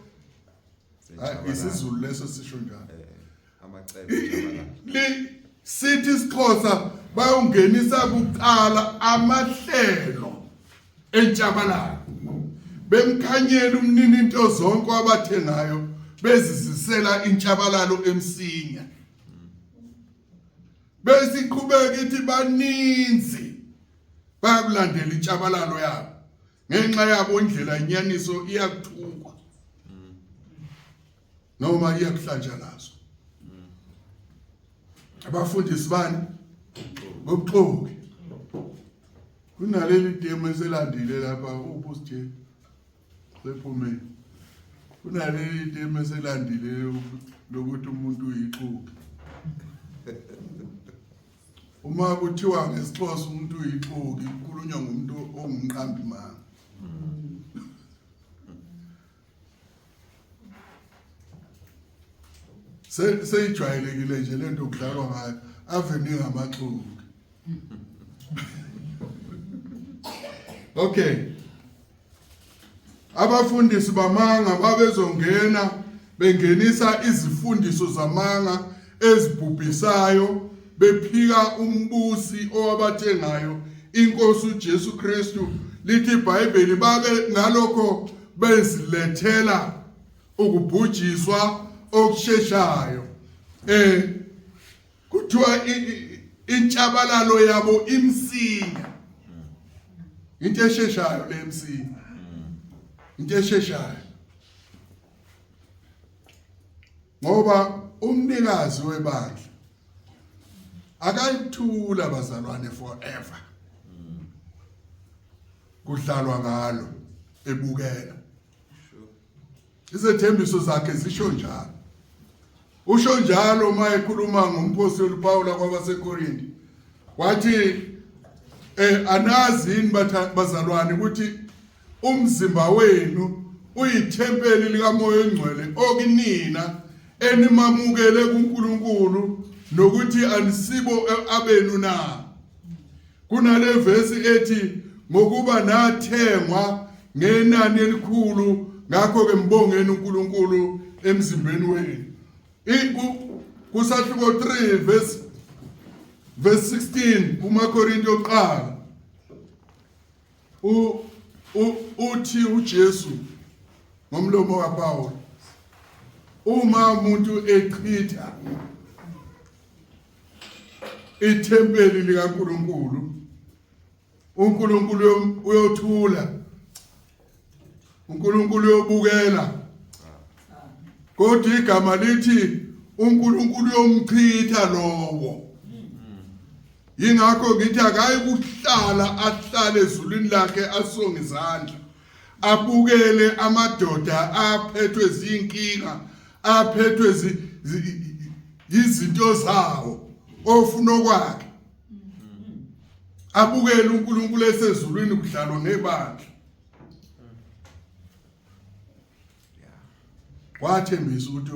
isiZulu leso sisho njalo. Amacebo entshabalalo. Li sithi isiXhosa bayongenisa kuqala amahlelo entshabalalo, bemkhanyela umnini into zonke abathengayo, bezizisela intshabalalo emsinya. Bese iqhubeka ithi baninzi bayakulandela intshabalalo yabo, ngenxa yabo indlela inyaniso iyakuthukwa noma iyakuhlanjalazwa. Abafundisi bani bobuxoki. Kunaleli temu eselandile lapha ubusije sephumile, kunaleli temu eselandile lokuthi umuntu uyixoki. Uma kuthiwa ngesiXhosa umuntu uyixoki, kukhulunywa ngomuntu ongumqambi manga. Seyijwayelekile nje lento kudlalwa ngayo, ave ningamaxoki. Okay, abafundisi bamanga babezongena bengenisa izifundiso zamanga ezibhubhisayo, bephika umbusi owabathengayo, inkosi uJesu Kristu. Lithi iBhayibheli babe ngalokho bezilethela ukubhujiswa okusheshayo. Kuthiwa intshabalalo yabo imsinya, into esheshayo le msinya, into esheshayo, ngoba umnikazi webandla akayithula bazalwane forever kudlalwa ngalo ebukela. Izethembiso zakhe zisho njalo. Usho njalo uma ekhuluma ngompostoli Paul kwabaseKorinte, wathi anazi yini bazalwane ukuthi umzimba wenu uyithempeli likaMoya oNgcwele okinina, enimamukele kuNkulunkulu, nokuthi anisibo abenu na? Kunale vesi ethi ngokuba nathengwa ngenani elikhulu, ngakho ke mbongeni uNkulunkulu emzimbeni wenu. Kusahluko 3 verse 16 kumaKorinto yokuqala uthi uJesu ngomlomo kaPawulu uma umuntu echitha ithempeli likaNkuluNkulu uNkulunkulu uyothula uNkulunkulu uyobukela kodwa igama lithi uNkulunkulu uyomchitha lowo yingakho ngithi akayi kuhlala ahlale ezulwini lakhe asonge izandla abukele amadoda aphethwe zinkinga aphethwe izinto zawo ofuna okwakhe abukele uNkulunkulu esezulwini kudlalwa ngebandla wathembisa ukuthi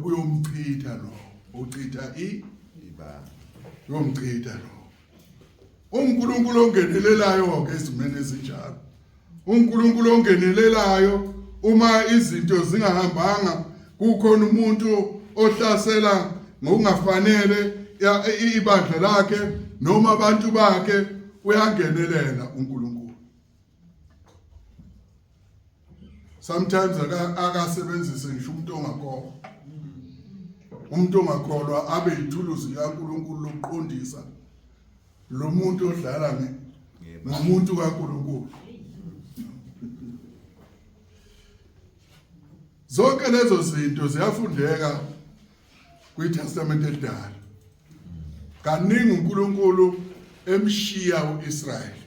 uyomchitha lo uchitha i ibandla uyomchitha lo uNkulunkulu ongenelelayo ke ezimeni ezinjalo uNkulunkulu ongenelelayo uma izinto zingahambanga kukhona umuntu ohlasela ngokungafanele ibandla lakhe noma abantu bakhe uyangenelela uNkulunkulu sometimes akasebenzise ngisho umuntu ongakholwa umuntu ongakholwa abe yithuluzi likaNkulunkulu lokuqondisa lo muntu odlala ngomuntu kaNkulunkulu zonke lezo zinto ziyafundeka kwiTestament elidala kaningi uNkulunkulu emshiya uIsrayeli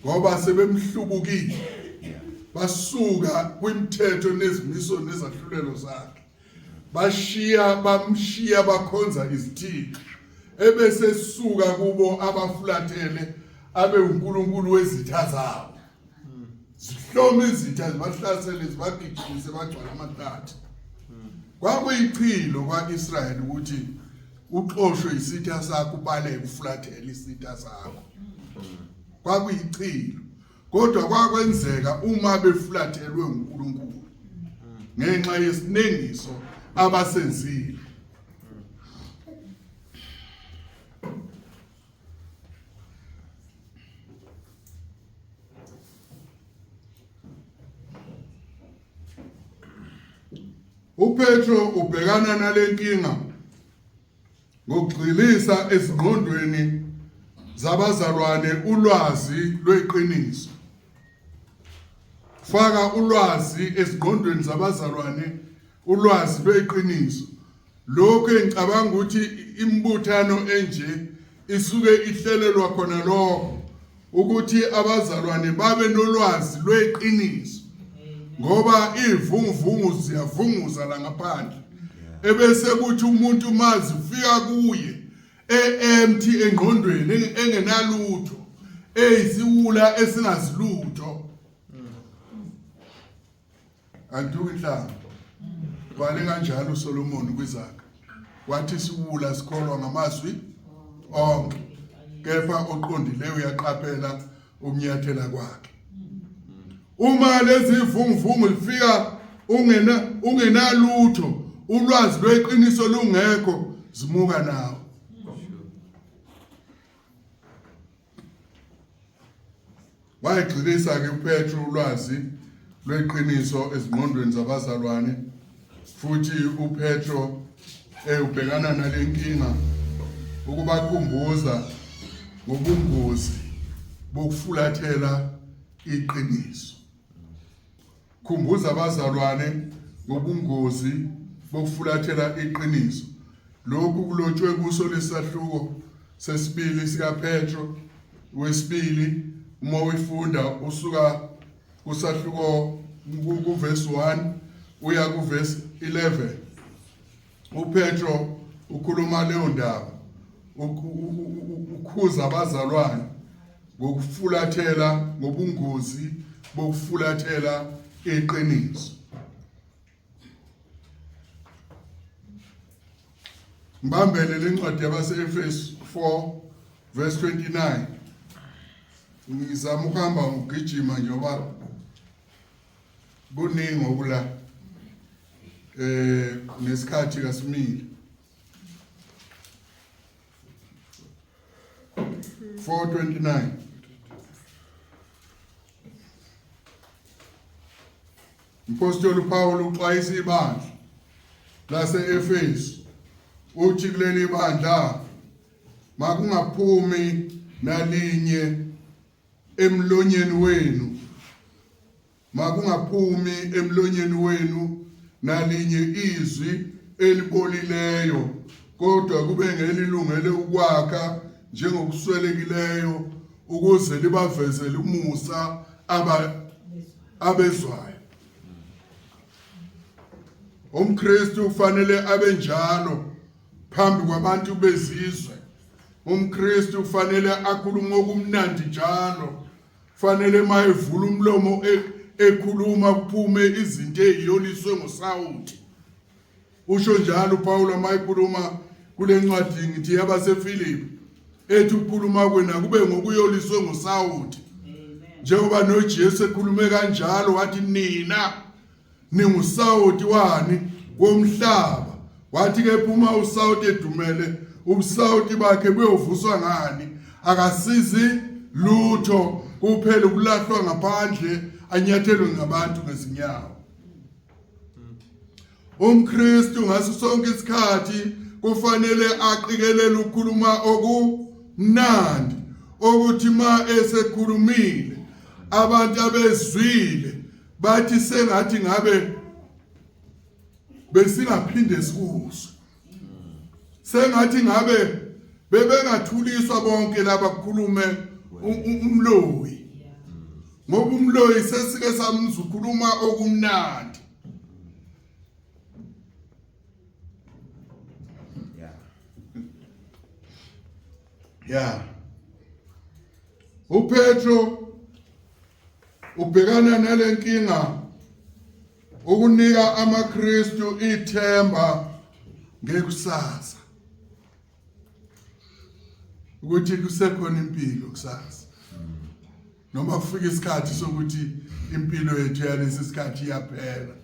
ngoba sebemhlubukile basuka kwimithetho nezimiso nezahlulelo zakhe bashiya bamshiya bakhonza izithixo ebese suka kubo abafulathele abe uNkulunkulu wezitha zabo zihlome izitha zibahlasele zibagijimise bagcwala amahlathi kwakuyichilo kwa-Israyeli ukuthi uxoshwe isitha sakho ubaleke ufulathele isitha sakho kwakuyichilo kodwa kwakwenzeka uma befulathelwe uNkulunkulu ngenxa yesinengiso abasenzile uPetro ubhekana nalenkinga ngokugxilisa ezingqondweni zabazalwane ulwazi lweqiniso faka ulwazi ezingqondweni zabazalwane ulwazi lweqiniso lokhu engicabanga ukuthi imibuthano enje isuke ihlelelwa khona lokho ukuthi abazalwane babe nolwazi lweqiniso ngoba ivunguvungu ziyavunguza la ngaphandle ebese kuthi umuntu mazi ufika kuye e-empty engqondweni engenalutho eyisiwula esingazilutho Antuka inhlamba. Wale kanjalo uSolomon kwizaga. Wathi siwula sikholwa ngamazwi onke. Kepha oqondileyo uyaqaphela ukunyathela kwakhe. Uma lezi vunguvungu lifika ungena ungenalutho ulwazi lweqiniso lungekho zimuka nawo. Wayegxilisa-ke uPetru ulwazi lweqiniso ezingqondweni zabazalwane futhi uPetro ubhekana nale nkinga ukubakhumbuza ngobungozi bokufulathela iqiniso. Khumbuza abazalwane ngobungozi bokufulathela iqiniso. Lokhu kulotshwe kuso lesahluko sesibili sikaPetro wesibili uma uyifunda usuka kusahluko kuvesi 1 uya kuvesi 11. uPetro ukhuluma leyo ndaba ukhuza abazalwane ngokufulathela ngobungozi bokufulathela iqiniso ngibambele lencwadi yabase-Efesu 4 verse 29 ngizama ukuhamba ngigijima njengoba kuningi okula. Nesikhathi kasimile. 4:29. Mpostoli uPaul uxwayisa ibandla lase-Efesu, uthi kuleli bandla makungaphumi nalinye emlonyeni wenu, makungaphumi emlonyeni wenu nalinye izwi elibolileyo, kodwa kube ngelilungele ukwakha njengokuswelekileyo, ukuze libavezele umusa abezwayo. UmKristu kufanele abe njalo phambi kwabantu bezizwe. UmKristu kufanele akhulume okumnandi njalo, fanele mayevula umlomo ekhuluma kuphume izinto eziyoliswe ngosawuti. Usho njalo uPawulu mayekhuluma kule ncwadi ngithi yabaseFilipi, ethi ukukhuluma kwena kube ngokuyoliswe ngosawuti, njengoba noJesu ekhulume kanjalo, wathi nina ningusawuti wani womhlaba. Wathi ke phuma usawuti edumele, ubusawuti bakhe buyovuswa ngani? Akasizi lutho, kuphela ukulahlwa ngaphandle, anyathelwe ngabantu ngezinyawo. UmKristu ngaso sonke isikhathi kufanele aqikelele ukukhuluma okumnandi, okuthi ma esekhulumile abantu abezwile bathi sengathi ngabe besingaphinde sikuzwe, sengathi ngabe bebengathuliswa bonke laba kukhulume umloyi, ngoba umloyi sesike samuzwa ukhuluma okumnandi. Yeah. UPetro ubhekana nalenkinga ukunika amaKristu ithemba ngekusasa, ukuthi kusekhona impilo kusasa, noma kufika isikhathi sokuthi impilo yethu yalesi sikhathi iyaphela,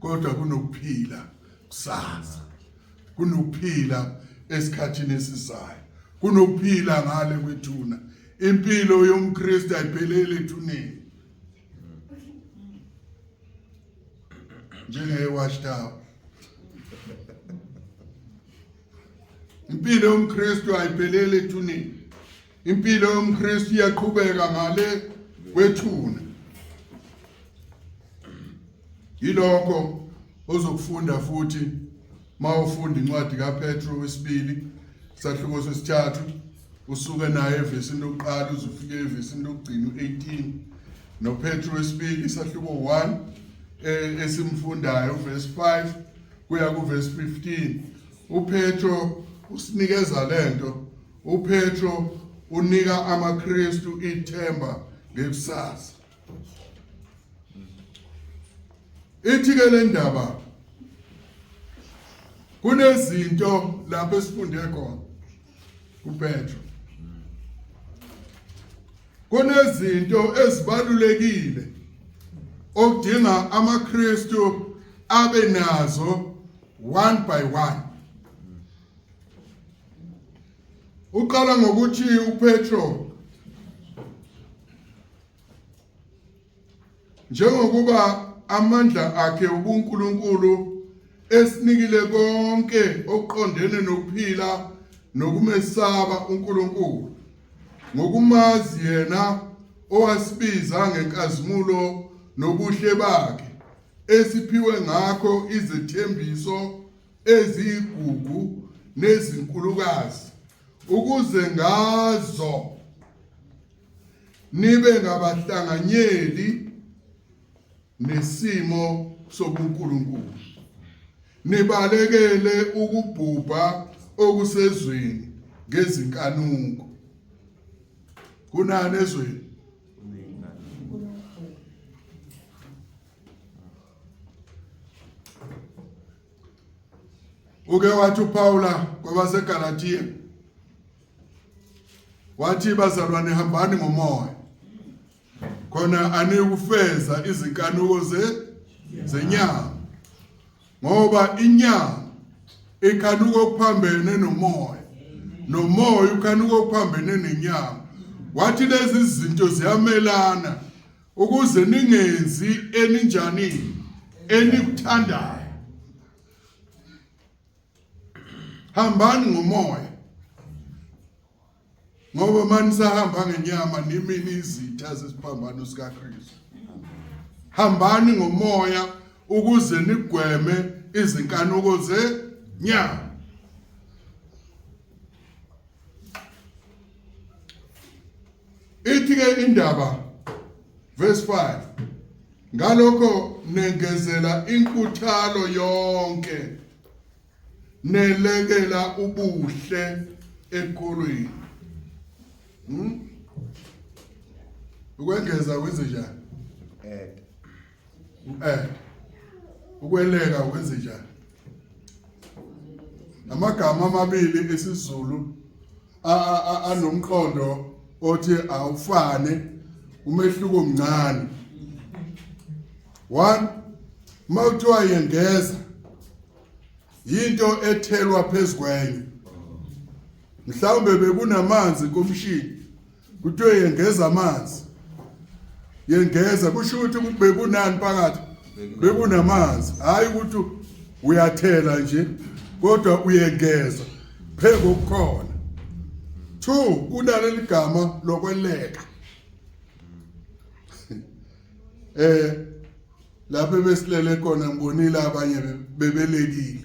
kodwa kunokuphila kusasa, kunokuphila esikhathini esizayo, kunokuphila ngale kwethuna. Impilo yomKristu ayipheleli ethuneni njenge-watchtower. Impilo yomKristu ayipheleli ethuneni. Impilo yomKristu iyaqhubeka ngale kwethuna. Yilokho ozokufunda futhi mawufunda incwadi kaPetru wesibili sahluko sesithathu, usuke naye evesini lokuqala uze ufike evesini lokugcina u-18, noPetru wesibili sahluko 1 esimfundayo verse 5 kuya kuverse 15. UPetro usinikeza lento. UPetro unika amaKristu ithemba ngekusasa. Ithi ke le ndaba kunezinto lapho esifunde khona kuPetro, kunezinto ezibalulekile okudinga amaKristu abe nazo one by one. Uqala ngokuthi uPetro, njengokuba amandla akhe ubuNkulunkulu esinikile konke okuqondene nokuphila nokumesaba uNkulunkulu, ngokumazi yena owasibiza ngenkazimulo nobuhle bakhe, esiphiwe ngakho izethembiso eziyigugu nezinkulukazi, ukuze ngazo nibe ngabahlanganyeli nesimo sobuNkulunkulu, nibalekele ukubhubha okusezweni ngezinkanuko. Kunani ezweni? Uke wathi uPaula kwabaseGalatiya, wathi bazalwane hambani ngomoya, khona anikufeza izinkanuko zenyama. Ngoba inyama ikhanuka okuphambene nomoya, nomoya ukhanuka okuphambene nenyama. Wathi lezi zinto ziyamelana ukuze ningenzi eninjani enikuthandayo. Hambani ngomoya. Ngoba manisahamba ngenyama nimini izitha zesiphambano sikaKristu. Hambani ngomoya ukuze nigweme izinkanuko zenyama. Ithi ke indaba verse 5 ngalokho nengezela inkuthalo yonke nelekela ubuhle ekholweni. Ukwengeza kwenze njani? Add. U-add. Ukweleka kwenze njani? Amagama amabili esiZulu anomqondo othi awufane, umehluko mncane. One, uma kuthiwa yengeza yinto ethelwa phezu kwenye. Mhlawumbe bekunamanzi komshini, kuthiwe yengeza amanzi. Yengeza kusho ukuthi bekunani phakathi, bekunamanzi. Hayi ukuthi uyathela nje, kodwa uyengeza phezu kokukhona. Two, kunaleli gama lokweleka. Lapho besilele khona ngibonile abanye bebelekile.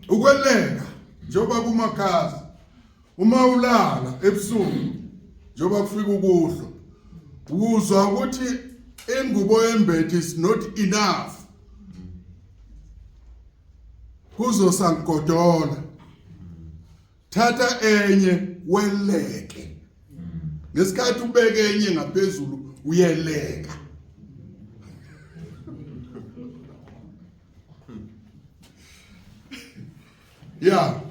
Ukweleka njengoba kumakhaza, uma ulala ebusuku njengoba kufika ukuhlwa, uzwa ukuthi ingubo yembethe is not enough, kuzosangodola. Thatha enye weleke. Ngesikhathi ubeke enye ngaphezulu uyeleka. Ya.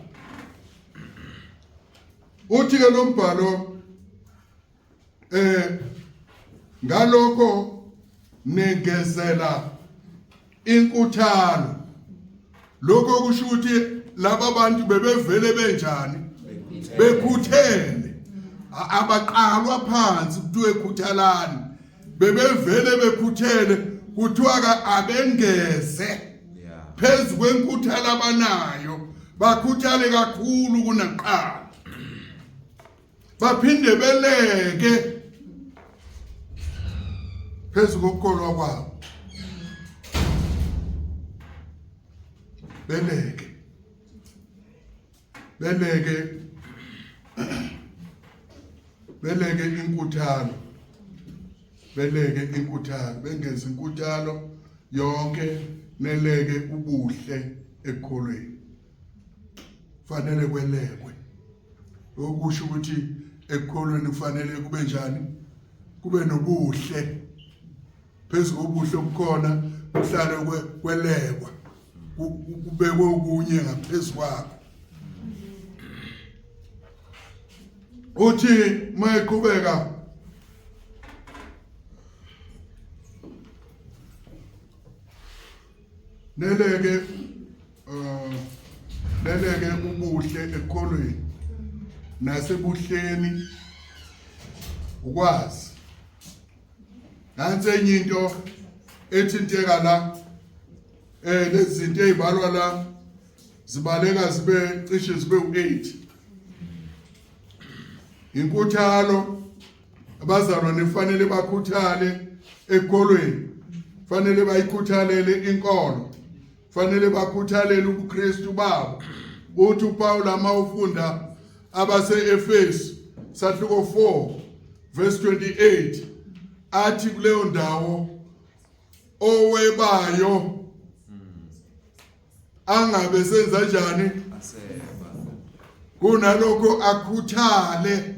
Uthi ke lo mbhalo ngalokho nengezela inkuthalo. Lokho kusho ukuthi laba bantu bebevele benjani? Bekhuthele. Abaqalwa phansi kuthiwe khuthalani. Bebevele bekhuthele, kuthiwa ka abengeze phezu kwenkuthalo abanayo, bakhuthale kakhulu kunaqala. Baphinde beleke phezu kokukholwa kwabo. Beleke. Beleke. Beleke inkuthalo. Beleke inkuthalo, bengeze inkuthalo yonke, neleke ubuhle ekukholweni. Fanele kwelekwe. Okusho ukuthi ekukholweni kufanele kube njani? Kube nobuhle. Phezu kobuhle obukhona kuhlale kwelekwa, kubekwe okunye ngaphezu kwakho. Uthi mayeqhubeka neleke neleke ubuhle ekukholweni nasebuhleni ukwazi. Nansi enye into ethinteka la, lezi zinto ezibalwa la zibaleka zibe cishe zibe u8. Inkuthalo, abazalwane kufanele bakhuthale ekholweni, kufanele bayikhuthalele inkolo, kufanele bakhuthalele ubuKristu babo. Uthi uPaul uma ufunda abase-Efesu sahluko 4 verse 28, athi kuleyo ndawo owebayo angabe senza njani? Kunalokho akhuthale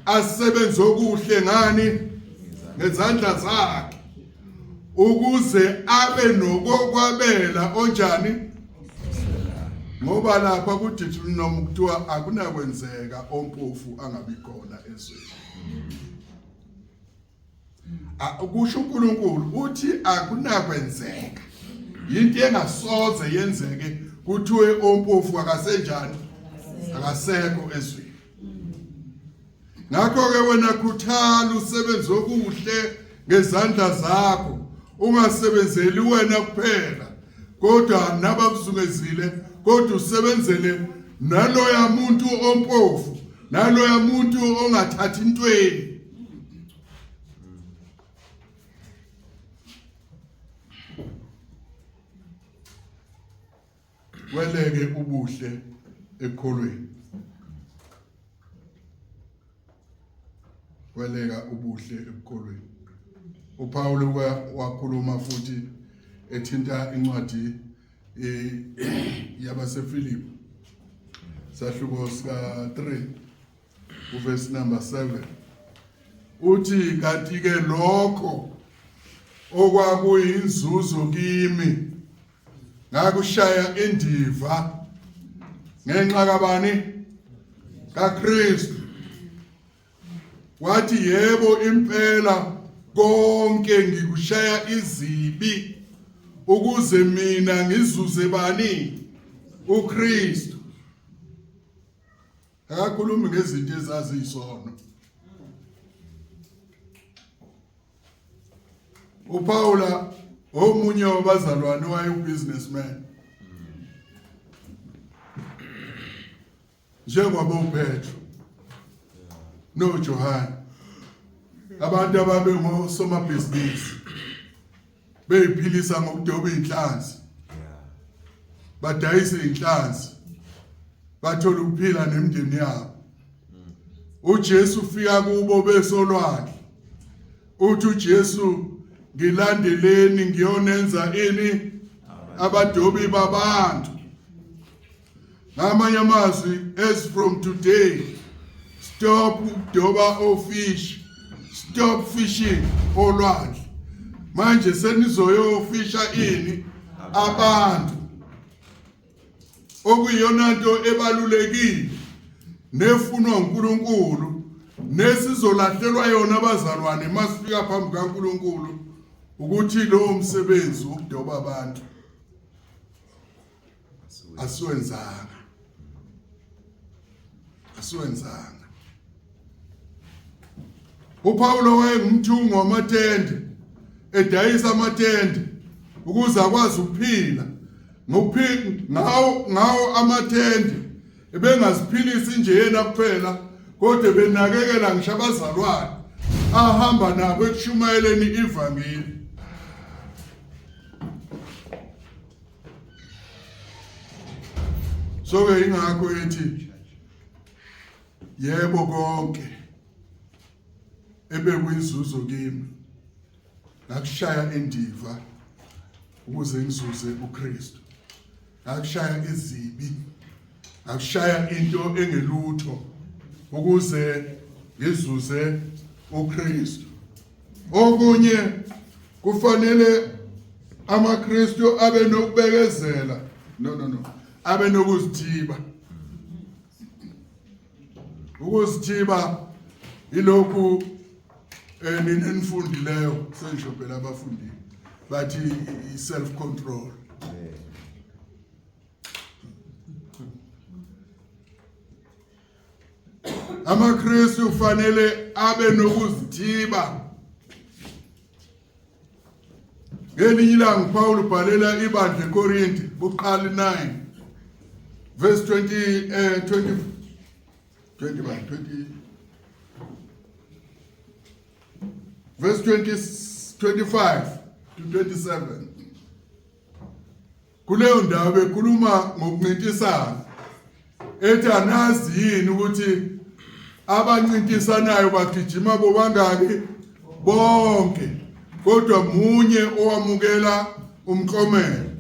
asebenze okuhle ngani? Ngezandla zakhe, ukuze abe nokokwabela onjani? Ngoba lapha kuDeuteronomy kuthiwa akunakwenzeka ompofu angabi khona ezweni. Kusho uNkulunkulu uthi akunakwenzeka. Into engasoze yenzeke kuthiwe ompofu akasenjani akasekho ezweni. Ngakho ke wena khuthala usebenze okuhle ngezandla zakho ungasebenzeli wena kuphela kodwa nabakuzungezile kodwa usebenzele naloya muntu ompofu naloya muntu ongathathi intweni. Weleke ubuhle ekholweni. Weleka ubuhle ebukholweni. uPaul wakhuluma futhi ethinta incwadi yabaseFilipi sahluko sika 3 uverse number 7 uthi kanti ke lokho okwakuyinzuzo kimi ngakushaya indiva ngenxa kabani kaKristu. Wathi yebo impela konke ngikushaya izibi ukuze mina ngizuze bani uKristu. Akakhulumi ngezinto ezaziyisono. uPaula omunye wabazalwane wayewu-businessman njengoba uPetro noJohane abantu ababe ngosomabhizinisi beyiphilisa ngokudoba inhlanzi badayise inhlanzi bathola ukuphila nemindeni yabo. uJesu ufika kubo besolwandle uthi uJesu ngilandeleni ngiyonenza ini abadobi babantu. Ngamanye amazwi, as from today stop ukudoba ofish, stop fishing olwandle, manje senizoyofisha ini abantu, okuyiyona nto ebalulekile nefunwa uNkulunkulu nesizolahlelwa yona abazalwane masifika phambi kaNkulunkulu ukuthi lowo msebenzi wokudoba abantu asiwenzanga asiwenzanga. uPawulo wayengumthungi wamatende edayisa amatende ukuze akwazi ukuphila ngawo ngawo amathende ebengaziphilisi nje yena kuphela kodwa benakekela ngisho abazalwane ahamba nabo ekushumayeleni ivangeli. So ke ingakho ethi yebo konke ebekuyinzuzo kimi ngakushaya indiva ukuze ngizuze uKristu, ngakushaya izibi, ngakushaya into engelutho ukuze ngizuze uKristu. Okunye kufanele amaKristu abe nokubekezela, no no no, abe nokuzithiba. Ukuzithiba ilokhu nina enifundileyo, sengisho phela abafundile bathi i-self control. AmaKristu kufanele abe nokuzithiba. Ngelinye ilanga uPaul ubhalela ibandla eKorinte buqala 9 verse 20 20 20 20 verse 20 25 to 27. Kuleyo ndawo bekhuluma ngokuncintisana ethi anazi yini ukuthi abancintisanayo bagijima bobangaki bonke kodwa munye owamukela umklomelo.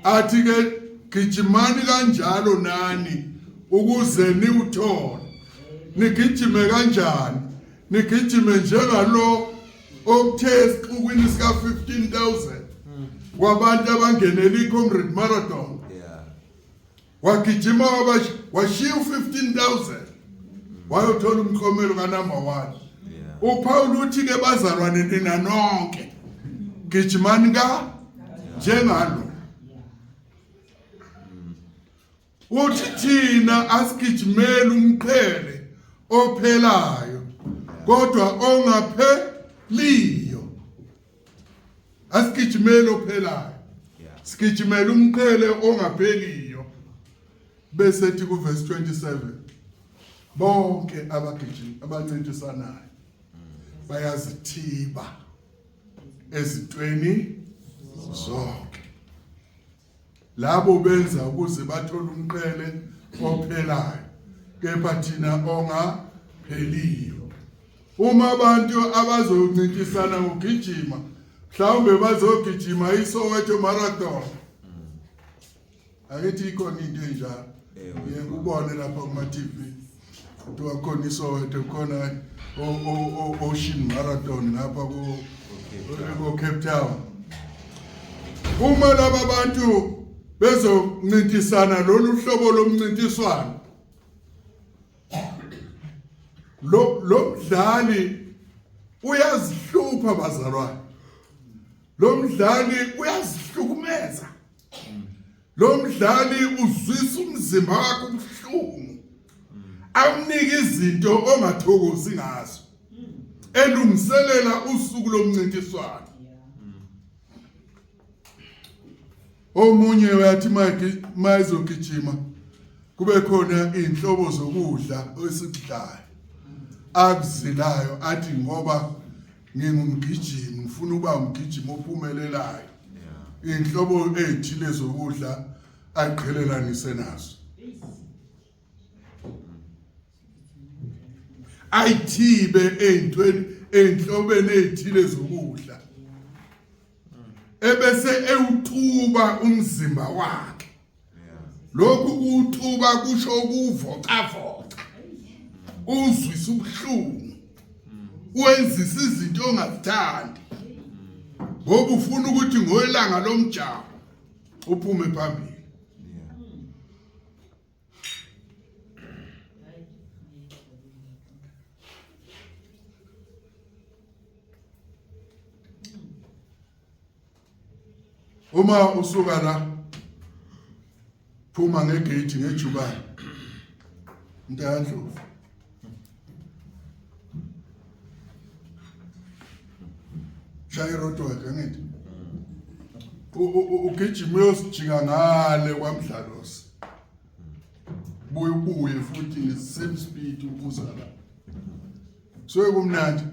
Athi ke gijimani kanjalo nani ukuze niwuthole. Nigijime kanjani? Nigijime njengalo okuthe esixukwini sika 15000 wabantu abangenela i-Comrade Marathon wagijima washiya u-15000 wayothola umklomelo kanumber 1. uPaul uthi ke bazalwane nina nonke gijimani ka njengalo. Uthi thina asigijimeli umqhele ophelayo kodwa ongapheliyo. Asigijimeli ophelayo. Sigijimela umqhele ongapheliyo. Bese ethi kuverse 27 bonke abagijimi abancintisanayo bayazithiba ezintweni zonke. Labo benza ukuze bathole umqhele ophelayo, kepha thina ongapheliyo. Uma abantu abazoncintisana ngokugijima, mhlawumbe bazogijima iSoweto Marathon. Akithi ikhona into enjalo. Ngiye ngikubone lapha kuma-TV. Kuthiwa khona iSoweto, khona o-Ocean Marathon ngapha ko-Cape Town. Uma laba bantu bezoncintisana lolu hlobo lomncintiswano, lo lo mdlali uyazihlupha bazalwane. Lo mdlali uyazihlukumeza. Lo mdlali uzwisa umzimba wakhe ubuhlungu. Awunike izinto ongathokozi ngazo. Elungiselela usuku lomncintiswano. Omunye uyathi mayezogijima kube khona inhlobo zokudla esikudlayo akuzilayo athi ngoba ngingumgijimi ngifuna ukuba umgijimi ophumelelayo inhlobo ezithile zokudla aqhelelanise nazo ayithibe ezintweni ezinhlobeni ezithile zokudla ebese ewutuba umzimba wakhe lokhu kuwutuba kusho ukuvocavoca uzwisa ubuhlungu wenzisa izinto ongazithandi ngoba ufuna ukuthi ngoyilanga lomjaho uphume phambili. Uma usuka la phuma ngegate ngejubane Mntandlovu shaya iroadwork angithi ugijima uyosijika ngale kwamdlalosi buye ubuye futhi nge-same speed ubuza la suke kumnandi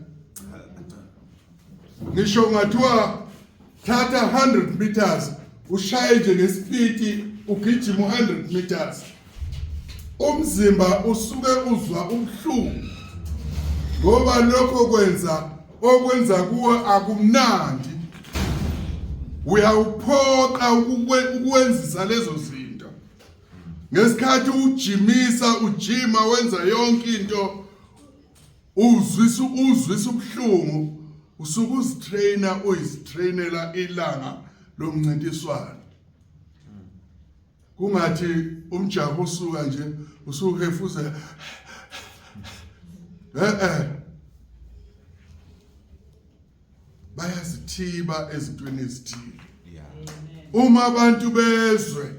ngisho kungathiwa thatha 100 meters ushaye nje ngesipiti ugijima u-100 meters umzimba usuke uzwa ubuhlungu ngoba lokho kwenza okwenza kuwe akumnandi uyawuphoqa ukuwenzisa lezo zinto ngesikhathi ujimisa ujima wenza yonke into uzwisa uzwisa ubuhlungu usuke uzitrainer uyizitrainela ilanga lomncintiswano kungathi umjaho usuka nje usuhefuzela eh eh bayazithiba ezintweni ezithile uma abantu bezwe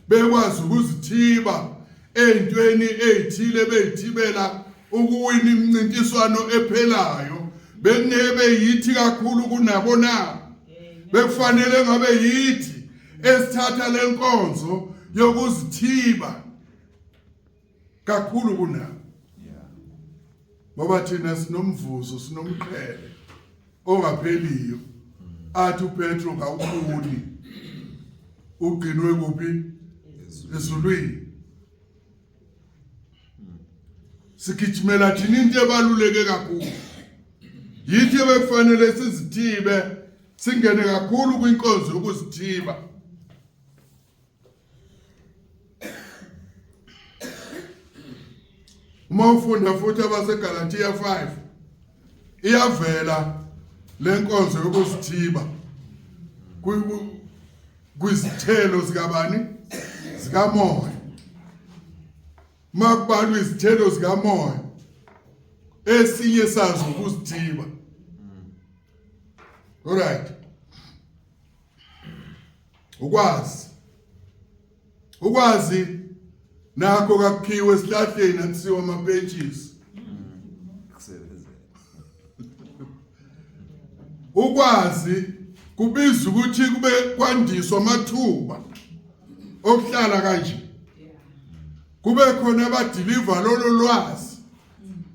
bekwazi ukuzithiba ezintweni ezithile beyithibela ukuwina imincintiswano ephelayo bengeke yithi kakhulu kunabo na bekufanele ngabe yithi esithatha lenkonzo yokuzithiba kakhulu kunabo ngoba thina sinomvuzo sinomqhele ongapheliyo athi uPetro kawubuni ugcinwe kuphi ezulwini sigijimela thina into ebaluleke kakhulu yithi ebekufanele sizithibe singene kakhulu kwinkonzo yokuzithiba Uma ufunda futhi abaseGalathiya 5 iyavela lenkonzo yokuzithiba kwizithelo zikabani zikamoya makubalwa izithelo zikamoya esinye sazo ukuzithiba alright ukwazi ukwazi Nakho kakukhiwe esihlahleni akusiwa amapentshisi. Ukwazi kubiza ukuthi kube kwandiswa amathuba okuhlala kanje. Kube khona abadiliva lolo lwazi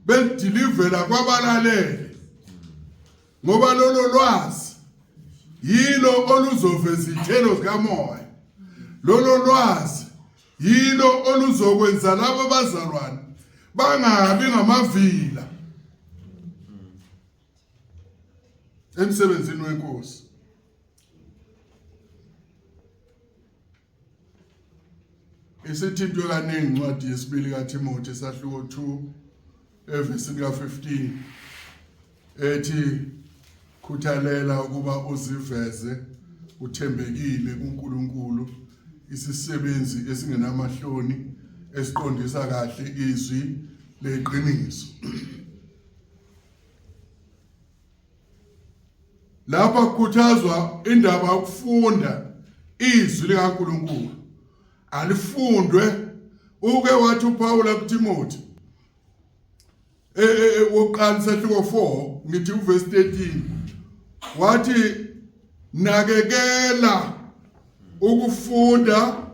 belidilivela kwabalalele. Ngoba lolo lwazi yilo oluzoveza ithelo zikamoya. Lolo lwazi yilo oluzokwenza labo bazalwane bangabi ngamavila emsebenzini wenkosi. Isithintwe kaningi incwadi yesibili kaThimothi isahluko 2 evesini ka-15 ethi khuthalela ukuba uziveze uthembekile kuNkulunkulu isisebenzi esingenamahloni esiqondisa kahle izwi leqiniso. Lapha kukhuthazwa indaba yokufunda izwi likaNkulunkulu. Alifundwe uke wathi uPawula kuTimothy e, e, e, wokuqala isahluko 4 ngithi uverse 13 wathi nakekela ukufunda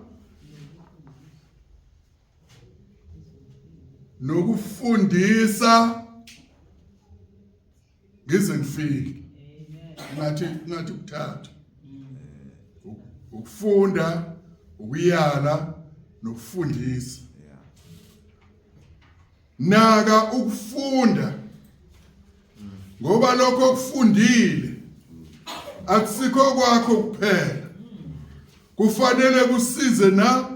nokufundisa ngize ngifike ngathi ngathi kuthatha ukufunda ukuyala nokufundisa naka ukufunda ngoba lokho okufundile akusikho kwakho kuphela kufanele kusize na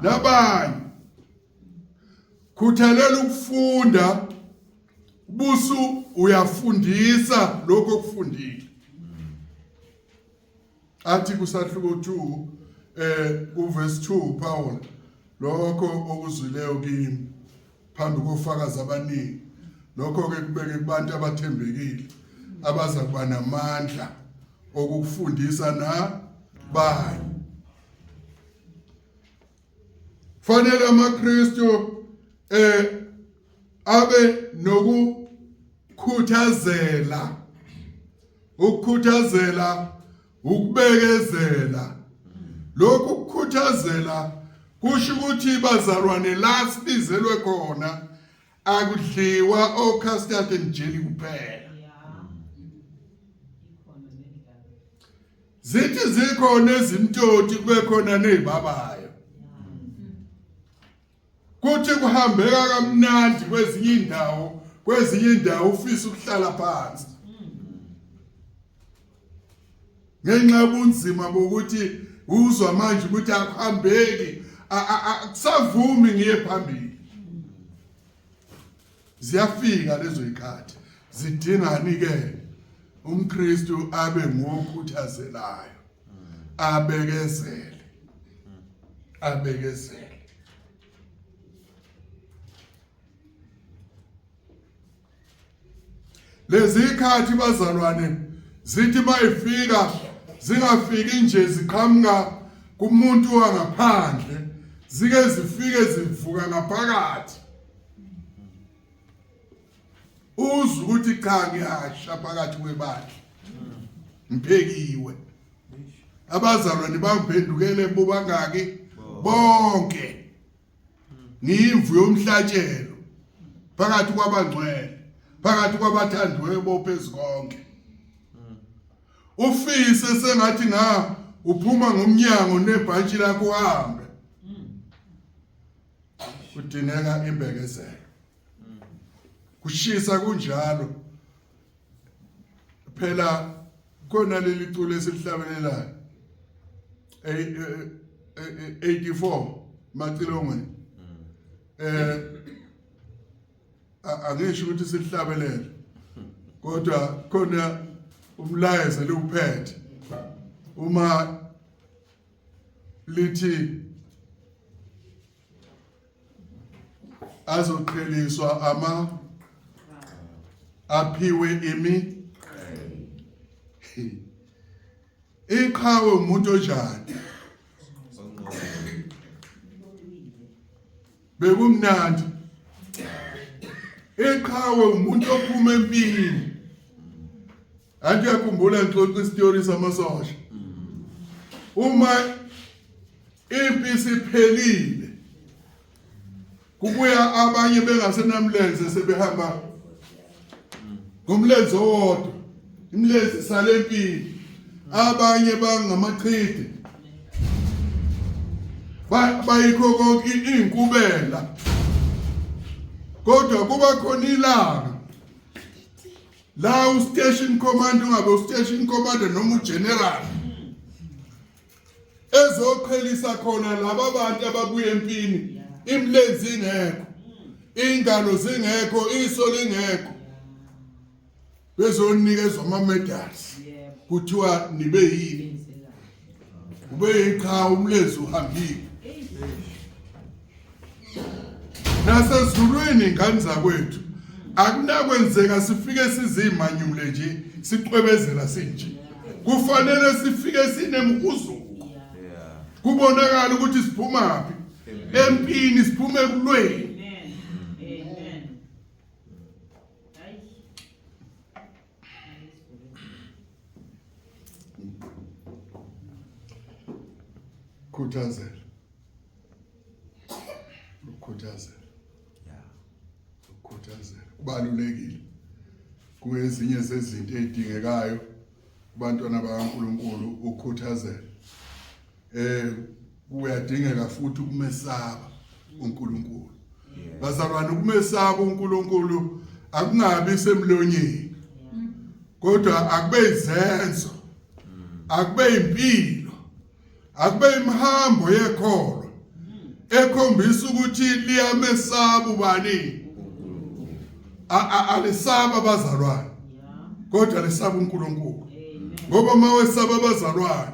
nabanye khuthalela ukufunda busu uyafundisa lokho okufundile athi kusahluko 2 eh kuverse 2 Paul lokho okuzwileyo kimi phambi kofakazi abaningi lokho ke kubeke kubantu abathembekile abaza kuba namandla okukufundisa na banye Fanele amaKristu eh abe nokukhuthazela ukukhuthazela ukubekezela lokhu kukhuthazela kusho ukuthi bazalwane la sibizelwe khona akudliwa o custard and jelly kuphela zithi zikhona ezimtoti kube khona nezibabayo kuthi kuhambeka kamnandi kwezinye indawo kwezinye indawo ufisa ukuhlala phansi ngenxa yobunzima bokuthi uzwa manje ukuthi akuhambeki akusavumi ngiye phambili ziyafika lezo zikhathi zidingani ke umKristu abe ngokhuthazelayo abekezele abekezele Lezi ikhathi bazalwane zithi mayifika zingafiki nje ziqhamuka kumuntu wangaphandle zike zifike zivuka ngaphakathi uzwe ukuthi cha ngiyasha phakathi kwebandla ngiphekiwe abazalwane bangiphendukele bobangaki bonke ngiyimvu yomhlatshelo phakathi kwabangcwele phakathi kwabathandiweyo bophezu konke ufise sengathi nga uphuma ngomnyango nebhantshi lakho uhambe kudingeka imbekezelo kushisa kunjalo phela khona leli culo esilihlabelelayo 84 macilongweni eh angisho ukuthi silihlabelele kodwa khona umlayezo liwuphethe uma lithi azoqheliswa ama aphiwe imi iqhawe umuntu onjani Bekumnandi. Iqhawe umuntu ophuma empini. Anti uyakhumbula ngixoxa isitori samasosha. Uma impi isiphelile kubuya abanye bengasenamlenze sebehamba ngomlenze owodwa imilenze isale empini abanye bangamachide bayikho konke iy'nkubela kodwa kuba khona ilanga la ustation commander ungabe ustation commander noma ugeneral ezoqhelisa khona laba bantu ababuya empini imilenze ingekho ingalo zingekho iso lingekho bezonikezwa ama medals kuthiwa nibe yini ube yiqhawe umlenze uhambile Nasezulwini ngane zakwethu akunakwenzeka sifike sizimanyule nje sicwebezela sinje. Kufanele sifike sinemhuzuko. Kubonakala ukuthi siphumaphi empini siphume ekulweni. Amen. Khuthazela. Ukukhuthazela. Yeah. Ukukhuthazela kubalulekile. Kuezinye zezinto ezidingekayo kubantwana bakaNkuluNkulu ukukhuthazela. Eh kuyadingeka futhi ukumesaba uNkulunkulu. Bazalwane ukumesaba uNkulunkulu akungabi semlonyeni. Kodwa akube izenzo. Akube impilo. Akube imihambo yekholo ekhombisa ukuthi liyamesaba ubani. Alisaba abazalwane. Kodwa lisaba uNkulunkulu. Ngoba uma wesaba abazalwane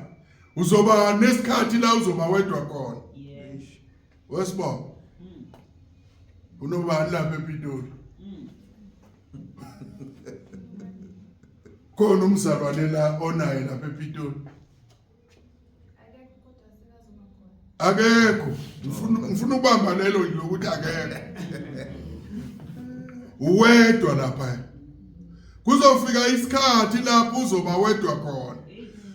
uzoba nesikhathi la uzoba wedwa khona. Wesibongo. Unobani lapha ePitoli? Khona umzalwane la onaye lapha ePitoli. Akekho. Ngifuna ngifuna ukubamba lelo nje lokuthi akekho. Uwedwa lapha. Kuzofika isikhathi lapho uzoba wedwa khona.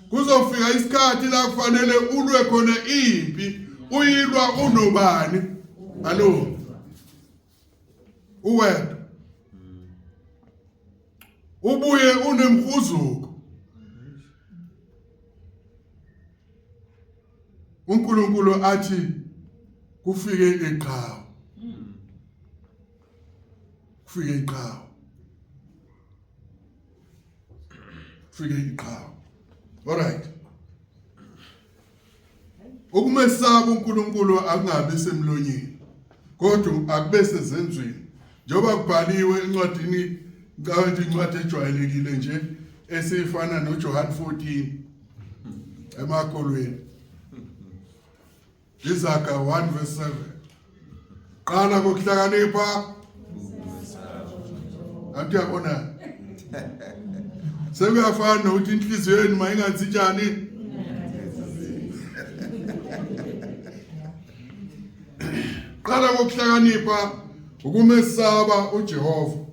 Kuzofika isikhathi la kufanele ulwe khona impi, uyilwa unobani? Alo. Uwedwa. Ubuye unemhuzuko. uNkulunkulu athi kufike iqhawe. Kufike iqhawe. Kufike iqhawe. All right. Ukumesaba uNkulunkulu akungabi semlonyeni kodwa akube sezenzweni. Njengoba kubhaliwe encwadini ngicabanga ukuthi incwadi ejwayelekile nje esifana noJohn 14 emakholweni. Izaga 1 verse 7. Qala ngokuhlakanipha. Anti uyabona. Sekuyafana nokuthi inhliziyo yenu mayingathi njani. Qala ngokuhlakanipha ukumesaba uJehova.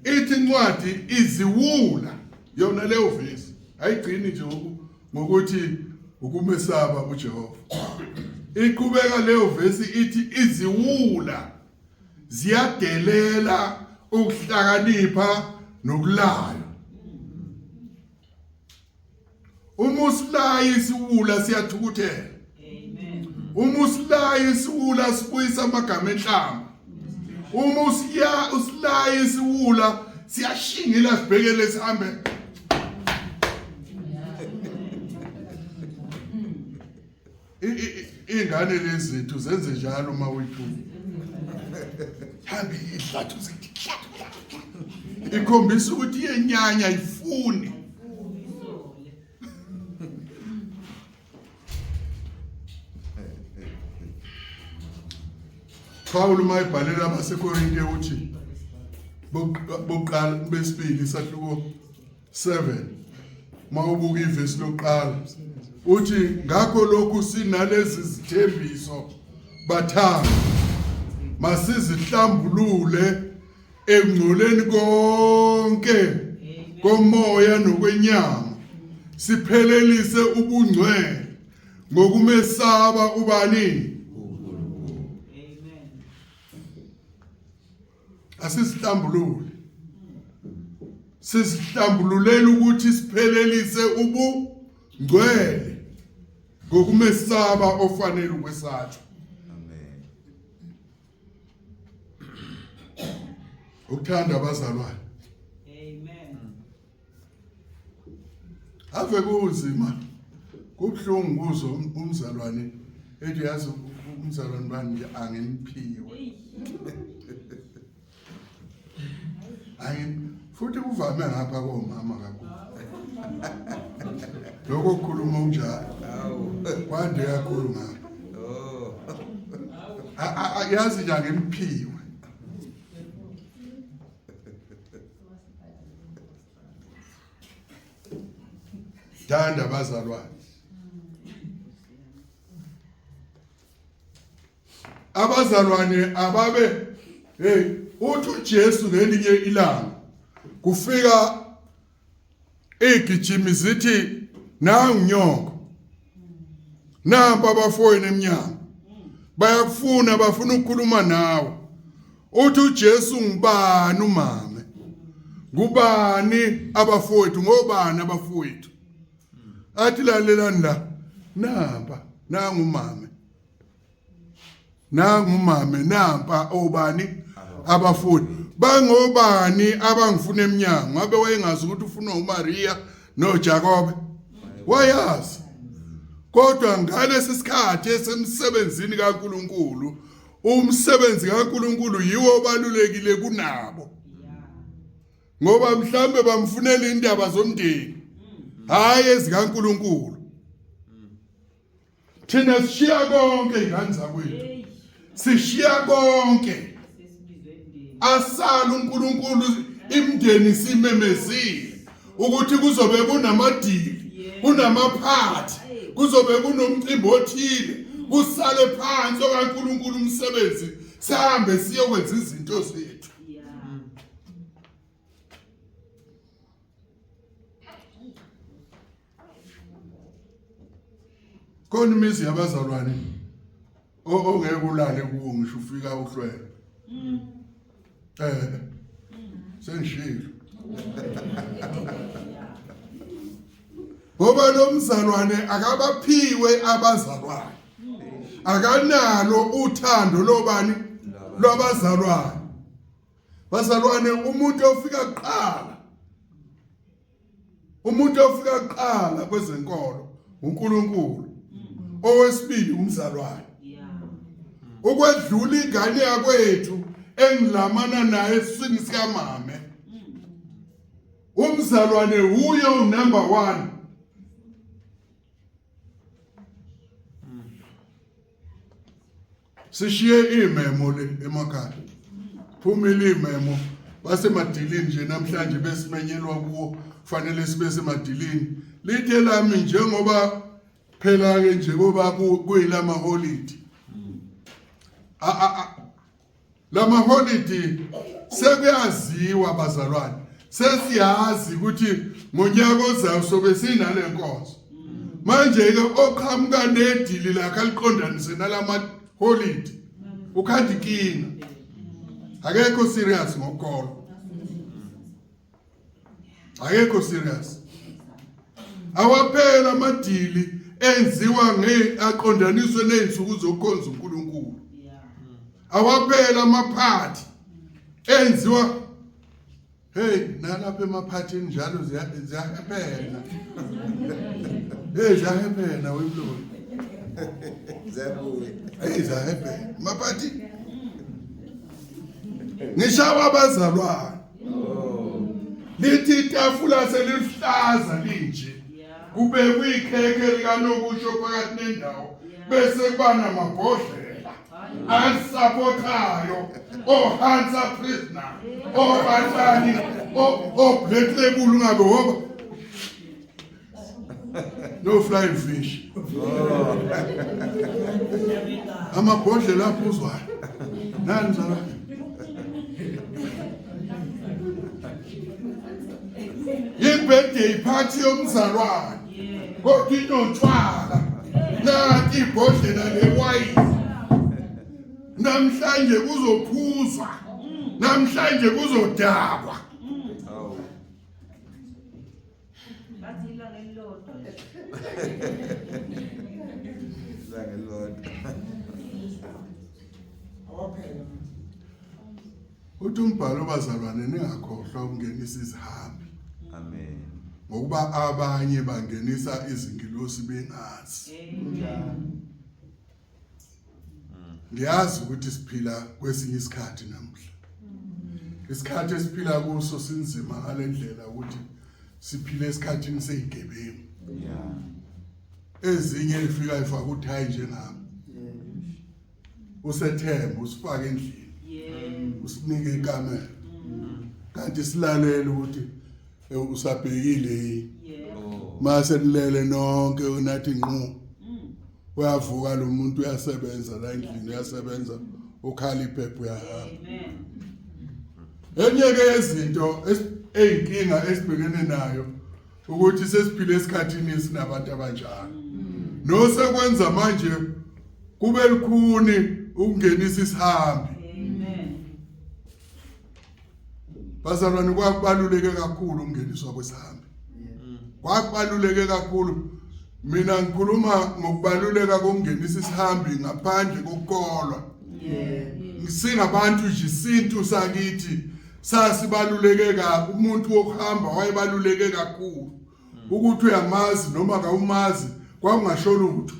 Ithi incwadi iziwula yona leyo vesi ayigcini nje ngokuthi ukumesaba uJehova. Iqhubeka leyo vesi ithi iziwula ziyadelela ukuhlakanipha nokulaya. Uma usilaya isiwula siyathukuthela. Amen. Uma usilaya isiwula sibuyisa amagama enhlamba. Uma usiya usilaya isiwula siyashingila sibhekele sihambe. Ingane lezethu zenze njalo uma uyithuka. Hambe idlathu zithi ikhombisa ukuthi iyenyanya ifuni. Paul uma ebhalela abaseKorinte uthi bokuqala besibili isahluko 7 mawubuka ivesi lokuqala uthi ngakho lokhu sinalezi zithembiso bathanda. Masizihlambulule ekungcoleni konke komoya nokwenyama, siphelelise ubungcwele ngokumesaba ubani? Amen. Asizihlambulule, sizihlambululela ukuthi siphelelise ubungcwele ngokumesaba ofanele ukwesatshwa. Amen. Ukuthanda abazalwane. Amen. Ave kunzima, kubuhlungu kuzwa umzalwane ethi yazi umzalwane bani nje angimphiwe. Ayi futhi kuvame ngapha komama kakhulu. Lokho kukhuluma unjalo. Kwande kakhulu ngapha. Oh. Yazi nje angimphiwe. Thanda abazalwane. Abazalwane ababe hey uthi uJesu ngelinye ilanga kufika igijimi zithi nangu nyoko nampa abafowenu emnyango bayakufuna bafuna ukukhuluma nawe. Uthi uJesu ngubani umame, ngubani abafowethu, ngobani abafowethu? Athi lalelani la, nampa nangu umame, nangu umame, nampa obani abafowethu. Bangobani abangifuna emnyango? Ngabe wayengazi ukuthi ufunwa uMaria noJakobe? Wayazi. Kodwa ngalesi sikhathi esemsebenzini kaNkuluNkulu, umsebenzi kaNkuluNkulu yiwo obalulekile kunabo, ngoba mhlambe bamfunela indaba zomndeni, hayi ezikaNkuluNkulu. Thina sishiya konke ingane zakwethu, sishiya konke, asala uNkulunkulu imndeni simemezile ukuthi kuzobe kunamadili, kunamaphathi, kuzobe kunomcimbi othile, kusale phansi okaNkulunkulu umsebenzi, sihambe siyokwenza izinto zethu. Khona imizi yabazalwane ongeke ulale kuwo ngisho ufika uhlwele. Sengishilo. Ngoba lo mzalwane akabaphiwe abazalwane. Akanalo uthando lobani lwabazalwane. Bazalwane, umuntu ofika kuqala, umuntu ofika kuqala kwezenkolo uNkulunkulu, owesibili umzalwane. Ukwedlula ingane yakwethu engilamana naye esiswini sikamame, umzalwane huyo number 1. Sishiye imemo le emakhaya, phumile imemo basemadilini nje namhlanje besimenyelwa kuwo, fanele sibe semadilini. Lithe lami njengoba phela ke njengoba kuyilama holiday, lama holiday sekuyaziwa bazalwane, sesiyazi ukuthi ngonyaka ozayo sobe sinale nkonzo. Manje ke oqhamuka nedili lakhe aliqondanise nalama holiday ukhanda inkinga, akekho serious ngokholo, akekho serious. Awaphela amadili enziwa nge aqondaniswe nezinsuku zokukhonza uNkulunkulu. Awaphela amaphathi enziwa, hey, nalapha emaphathini njalo ziyahephena. Hey, ziyahephena wemloni. Ziyabuya. Hey, ziyahephena maphathi. Ngishawa abazalwane. Lithi itafula seliluhlaza linje, kubekwe ikhekhe likanokusho phakathi nendawo, bese kuba namabhodlela asapothayo, ohansa prisoner, obatshani, o-black label, ungabe woba no flying fish, amabhodlela aphuzwayo. Nani mzalwane? I-birthday party yomzalwane. Kodwa inotshwala. Nanti ibhodlela lewayini. Namhlanje kuzophuzwa. Namhlanje kuzodakwa. Awu. Bathi ilanga elilodwa. Ilanga elilodwa. Awaphela. Uthi umbhalo bazalwane ningakhohlwa ukungenisa izihambi. Amen. Ngokuba abanye bangenisa izingilosi bengazi. Amen. Ngiyazi ukuthi siphila kwesinye isikhathi namuhla. Isikhathi esiphila kuso sinzima ngalendlela ukuthi siphile esikhathini seyigebengu. Yeah. Ezinye ifika ifaka uthayi njengami. Usethemba usifake endlini. Yebo. Usinike ikamera. Kanti silalele ukuthi usabhekile yini. Yebo. Oh. Mase nilele nonke unathi nqu. Uyavuka lo muntu uyasebenza la endlini uyasebenza ukhala iphepha uyahamba. Amen. Enye ke yezinto eyinkinga esibhekene nayo ukuthi sesiphile esikhathini esinabantu abanjalo. Nosekwenza manje kube lukhuni ukungenisa isihambi. Amen. Bazalwane kwakubaluleke kakhulu ukungeniswa kwesihambi. Kwakubaluleke kakhulu. Mina ngikhuluma ngokubaluleka kokungenisa isihambi ngaphandle kokukholwa. Yebo. Singabantu nje isintu sakithi sasibaluleke kabi umuntu wokuhamba wayebaluleke kakhulu. Ukuthi uyamazi noma kawumazi kwakungasho lutho.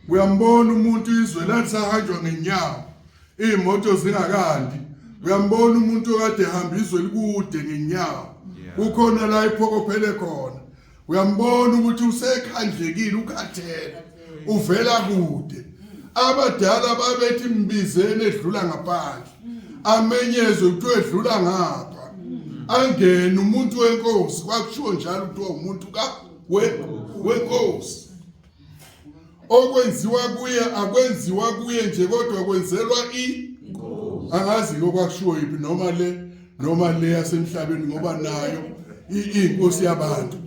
Uyambona umuntu izwe lalisahanjwa ngenyawo. Iy'moto zingakandi. Uyambona umuntu okade ehamba izwe elikude ngenyawo. Kukhona la iphokophele khona. Uyambona ukuthi usekhandlekile ukhathele. Uvela kude. Abadala babethi mbizeni edlula ngaphandle. Amenyezwe kuthiwa edlula ngapha. Angene umuntu wenkosi kwakushiwo njalo kuthiwa umuntu ka wenkosi. Okwenziwa kuye akwenziwa kuye nje kodwa kwenzelwa i angazi lokwakushiwo yiphi noma le noma le yasemhlabeni ngoba nayo inkosi yabantu.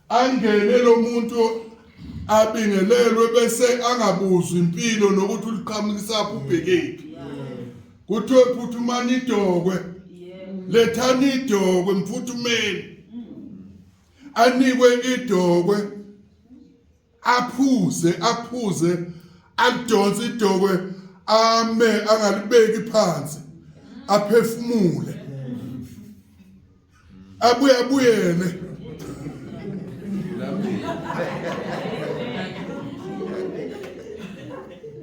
Angene lo muntu abingelelwe bese angabuzwa impilo nokuthi uliqhamukisaphi ubhekephi. Kuthiwe phuthumani idokwe. Lethani idokwe mphuthumeni. Anikwe idokwe aphuze aphuze alidonse idokwe ame angalibeki phansi aphefumule abuye abuyele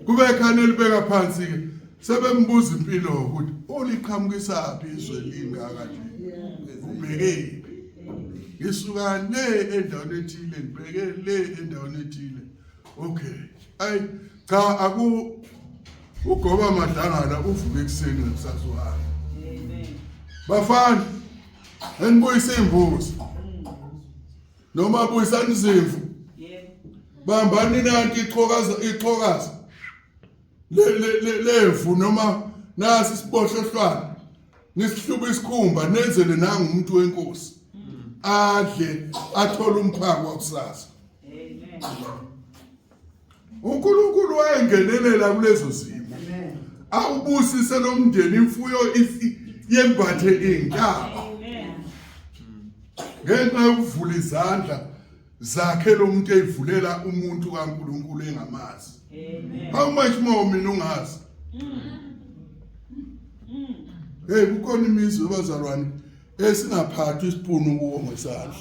kube khane libeka phansi ke sebembuza impilo ukuthi uliqhamukisaphi izwe lingaka nje ubhekephi ngisuka le endaweni ethile ngibheke le endaweni ethile okay ayi cha aku ugoba madlangala uvuke ekuseni ngekusasa uhamba bafana enibuyisa imbuzi noma buyisani izimvu bambani nanti ixhokaza ixhokaza levu noma nasi isibohlohlwana nisihluba isikhumba nenzele nangu umuntu wenkosi adle athole umphako wakusasa. uNkulunkulu wayengenelela kulezo zimo awubusise lo mndeni imfuyo yembathe iy'ntaba ngenxa yokuvula izandla zakhe lo muntu eyivulela umuntu kaNkulunkulu engamazi. How much more mina ungazi? Hey kukhona imizi webazalwane esingaphathi isipunu kuwo ngesandla.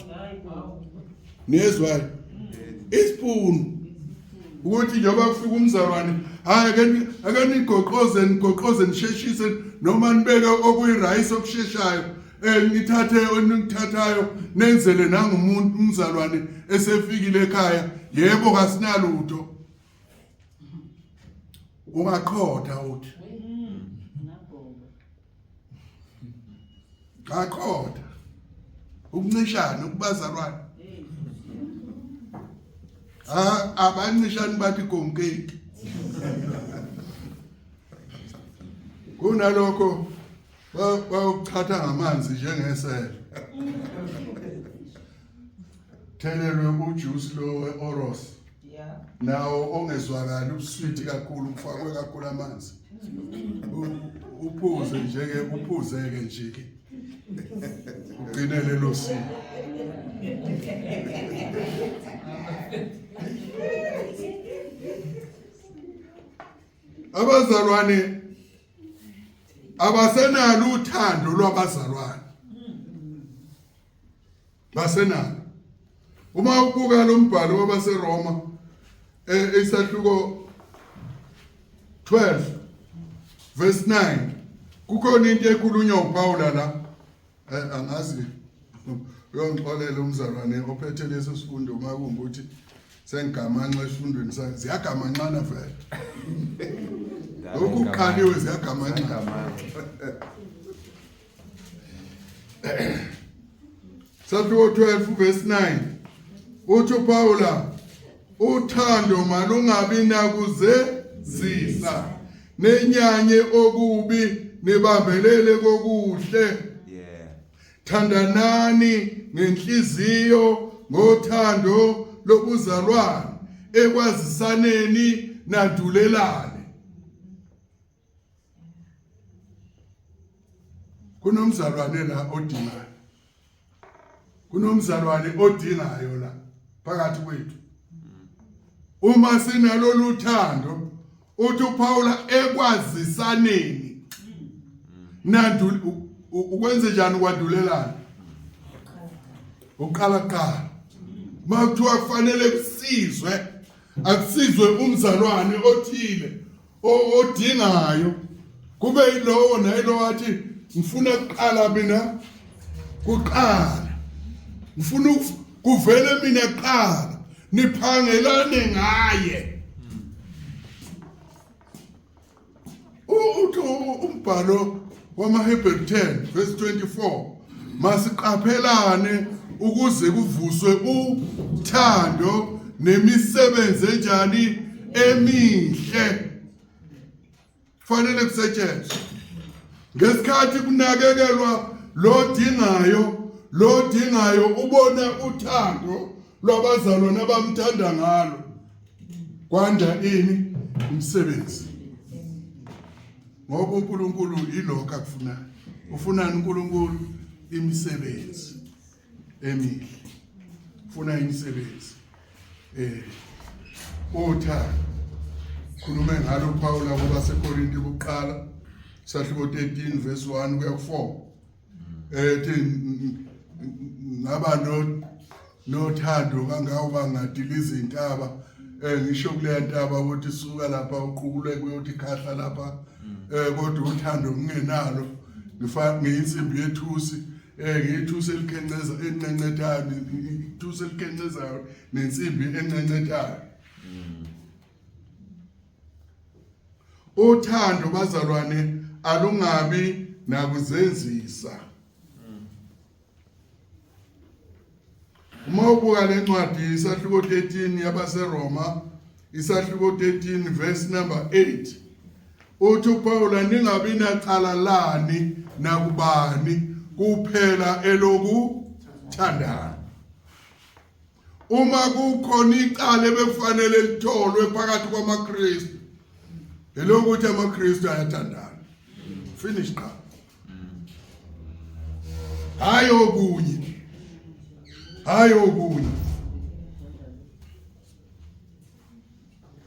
Niyezwa isipunu ukuthi njengoba kufika umzalwane hayi ake ake nigoqoze nigoqoze nisheshise noma nibeke okuyirice okusheshayo nithathe enikuthathayo nenzele nangumuntu umzalwane esefikile ekhaya yebo kasinalutho ungaqhotha uthi ngaqhotha ukuncishana ukubazalwane ha abancishani bathi gomkeki. Kunalokho bawuchatha ngamanzi njengesele. Thelelwe ujuice lo we-Oros. Yeah. Nawo ongezwakali ubuswiti kakhulu ufakwe kakhulu amanzi. Uphuze njeke uphuzeke nje ke. Ugcine lelo siko. Abazalwane abasenalo uthando lwabazalwane. Basenalo. Uma ubuka lo mbhalo wabaseRoma isahluko 12 verse 9 kukhona into ekhulunywa uPaula la angazi uyongixolela umzalwane ophethe leso sifundo uma kungukuthi sengigamanxa esifundweni sakhe ziyagamanxana vele lokhu kuqaliwe ziyagamanxa. Sahluko 12 verse 9 uthi uPaula uthando malungabi nakuzenzisa nenyanye okubi nibambelele kokuhle. Yeah. Thandanani ngenhliziyo ngothando lobuzalwane ekwazisaneni nandulelane. Kunomzalwane la odingayo. Kunomzalwane odingayo la phakathi kwethu. Uma sinalolu thando uthi uPaula ekwazisaneni nandu ukwenze njani ukwandulelana uqala kuqala makuthiwa kufanele kusizwe akusizwe umzalwane othile odingayo kube yilowo nayilowo athi ngifuna kuqala mina kuqala ngifuna kuvele mina kuqala niphangelane ngaye. Uthi umbhalo wamaHebheru 10 verse 24 masiqaphelane ukuze kuvuswe uthando nemisebenzi enjani emihle. Kufanele kusetshenzwe ngesikhathi kunakekelwa lo dingayo, lo dingayo ubona uthando lwabazalwane abamthanda ngalo, kwanda ini umsebenzi, ngoba uNkulunkulu yilokho akufunayo. Ufunani uNkulunkulu? Imisebenzi emihle, ufuna imisebenzi uthando. Khulume ngalo uPaul kwabaseKorinte kuqala sahluko 13 verse 1 kuya ku4 ethi ngaba no nothando kangaka ngadiliza intaba ngisho kuleya ntaba ukuthi suka lapha uqukule kuyothi khahla lapha kodwa uthando ngingenalo ngifaka ngiyinsimbi yethusi ngiyithusi elikhenceza encencethayo ithusi elikhencezayo nensimbi encencethayo. Uthando bazalwane alungabi nakuzenzisa. Uma ubuka le ncwadi isahluko 13 yabaseRoma isahluko 13 verse number 8 uthi uPawula ningabi nacala lani nakubani kuphela elokuthandana. Uma kukhona icala ebekufanele litholwe phakathi kwamaKristu elokuthi amaKristu ayathandana, finish qha, hayi okunye, hayi okunye.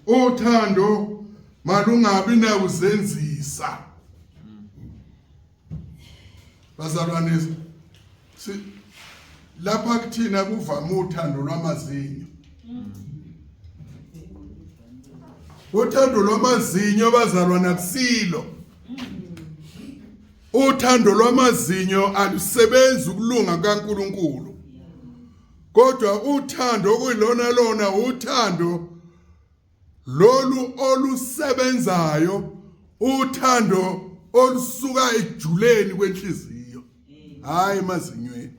Uthando malungabi nakuzenzisa bazalwane. Si lapha kuthina kuvama uthando lwamazinyo, uthando lwamazinyo bazalwana kusilo uthando lwamazinyo, alusebenzi ukulunga kaNkuluNkulu, kodwa uthando okuyilona lona uthando lolu olusebenzayo, uthando olusuka ejuleni kwenhliziyo, hayi emazinyweni.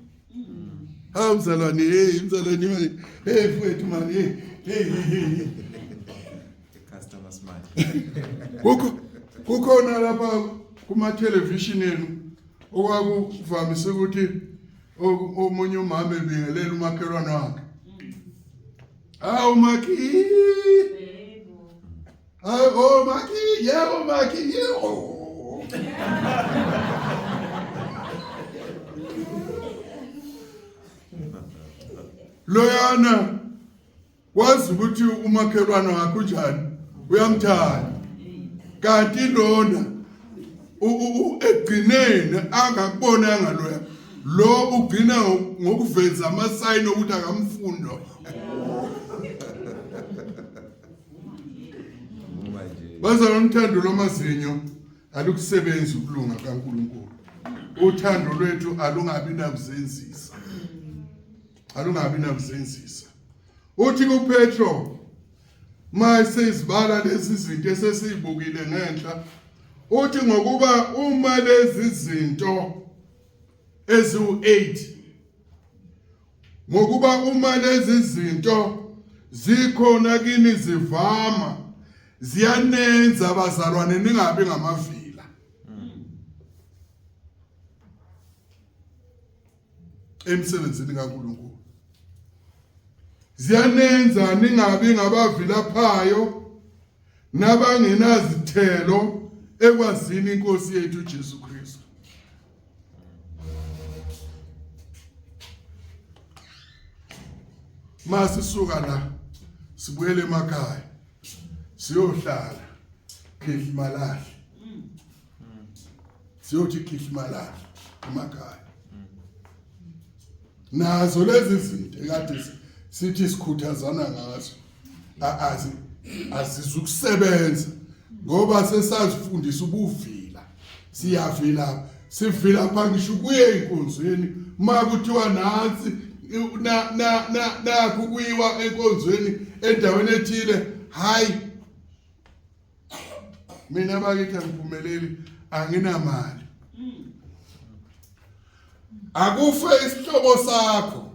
Hawu mzalwane, hey mzalwane, hey mfowethu man, hey hey hey hey. Customer smart. Kukho kukhona lapha Kuma television yenu okwakuvamise ukuthi omunye umama ebingelela umakhelwane wakhe. Hawu makhi. Hawu oh makhi, yebo makhi, yebo. Loyana wazi ukuthi umakhelwane wakhe unjani uyamthanda kanti lona ekugcineni angakubonanga loya lo ugcina ngokuveza amasayini okuthi akamfundo bazalwane uthando lwamazinyo alukusebenzi ukulunga kaNkulunkulu uthando lwethu alungabi nakuzenzisa alungabi nakuzenzisa uthi kuPetro masizibala lezi zinto esesizibukile ngenhla uthi ngokuba uma lezi zinto eziwu-8 ngokuba uma lezi zinto zikhona kini zivama ziyanenza bazalwane ningabi ngamavila emsebenzini kaNkulunkulu ziyanenza ningabi ngabavilaphayo nabangenazithelo ekwazini inkosi yethu uJesu Kristu Masisuka la sibuyele emakhaya siyohlala khehli malahle siyothi khihli malala emakhaya nazo lezi zinto ekade sithi sikhuthazana ngazo azi azizukusebenza ngoba sesazifundisa ubuvila siyavila sivila pha ngisho kuye enkonzweni uma kuthiwa nansi na na na nakho kuyiwa enkonzweni endaweni ethile hayi mina bakithi angiphumeleli anginamali akufe isihlobo sakho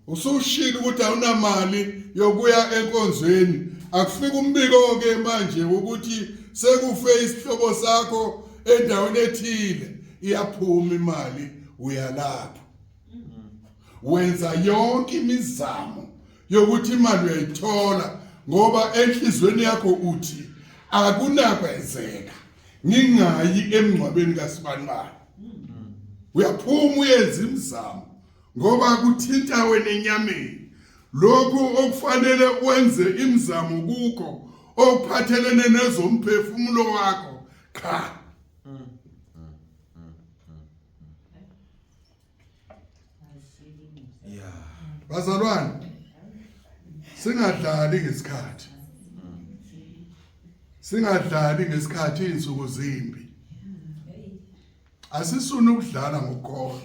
usushilo ukuthi awunamali yokuya enkonzweni akufika umbiko ke manje ukuthi sekufe isihlobo sakho endaweni ethile iyaphuma imali uyalapha wenza yonke imizamo yokuthi imali uyayithola ngoba enhlizweni yakho uthi akunakwenzeka ngingayi emngcwabeni kasibanibani uyaphuma uyenza imizamo ngoba kuthinta wena enyameni lokhu okufanele wenze imizamo kukho okuphathelene nezomphefumulo wakho qha Bazalwane singadlali ngesikhathi. Singadlali ngesikhathi izinsuku zimbi. Asisuna ukudlala ngokukholwa.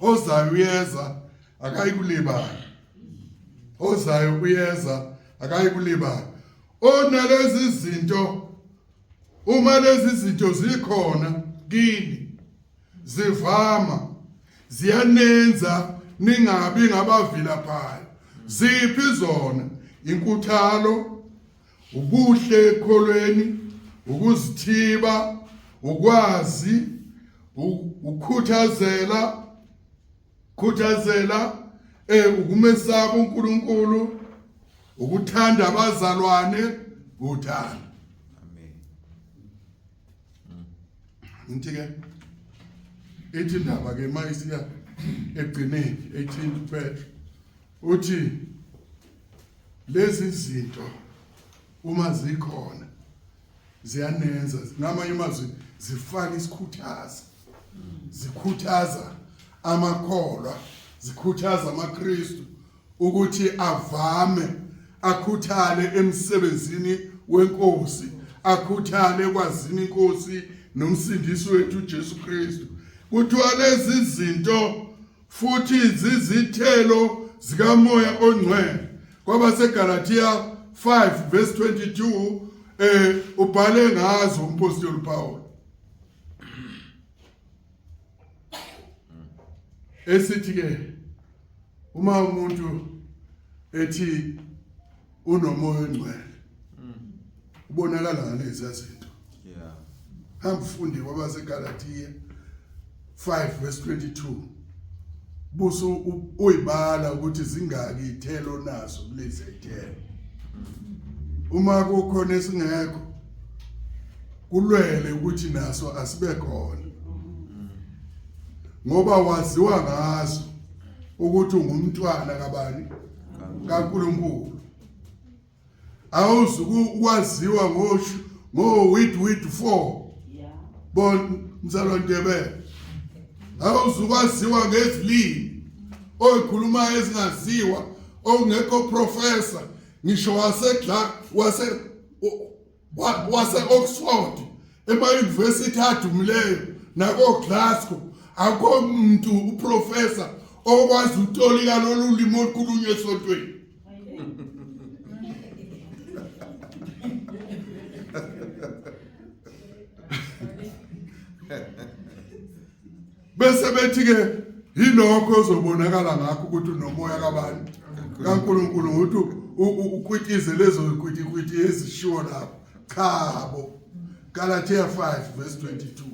Ozayo uyeza akayikulibala. Ozayo uyeza akayikulibala. Onalezi zinto uma lezi zinto zikhona kini zivama ziyanenza ningabi ngabavilaphayo ziphi zona inkuthalo ubuhle ekholweni ukuzithiba ukwazi ukukhuthazela khuthazela eh ukumesaba uNkulunkulu ukuthanda abazalwane uthando Amen. Ngithi ke ithi indaba ke mayisiya egcineni ethinta uPetro uthi lezi zinto uma zikhona ziyanenza ngamanye amazwi zifaka isikhuthazo zikhuthaza amakholwa zikhuthaza amaKristu ukuthi avame akhuthale emsebenzini wenkosi akhuthale kwazini inkosi nomsindisi wethu uJesu Kristu kuthiwa lezi zinto futhi zizithelo zikamoya ongcwele kwabaseGalatia 5 verse 22 eh ubhale ngazo umpostoli Paul esithi ke uma umuntu ethi unomoya ongcwele. Ubonakala ngalezi zinto. Yeah. Hamba ufunde kwabaseGalathiya 5 verse 22. Busu uyibala ukuthi zingaki ithelo nazo kulezi ithelo. Uma kukhona esingekho kulwele ukuthi naso asibe khona. Ngoba waziwa ngazo ukuthi ungumntwana kabani kaNkulunkulu. Awuzukwaziwa ngoshu ngo with with 4. Yeah. Bon mzalwane Ndebele. Awuzukwaziwa ngezilimi oyikhuluma ezingaziwa ongekho professor ngisho wasedla wase wase Oxford ema university adumileyo nako Glasgow akho umuntu uprofessor okwazi ukutolika lolu limi olukhulunywa esontweni. Bese bethi ke yilokho ozobonakala ngakho ukuthi unomoya kabani kaNkulunkulu ukuthi ukwitize lezo kwitikwiti ezishiwo lapho. Chabo, Galatia 5 verse 22.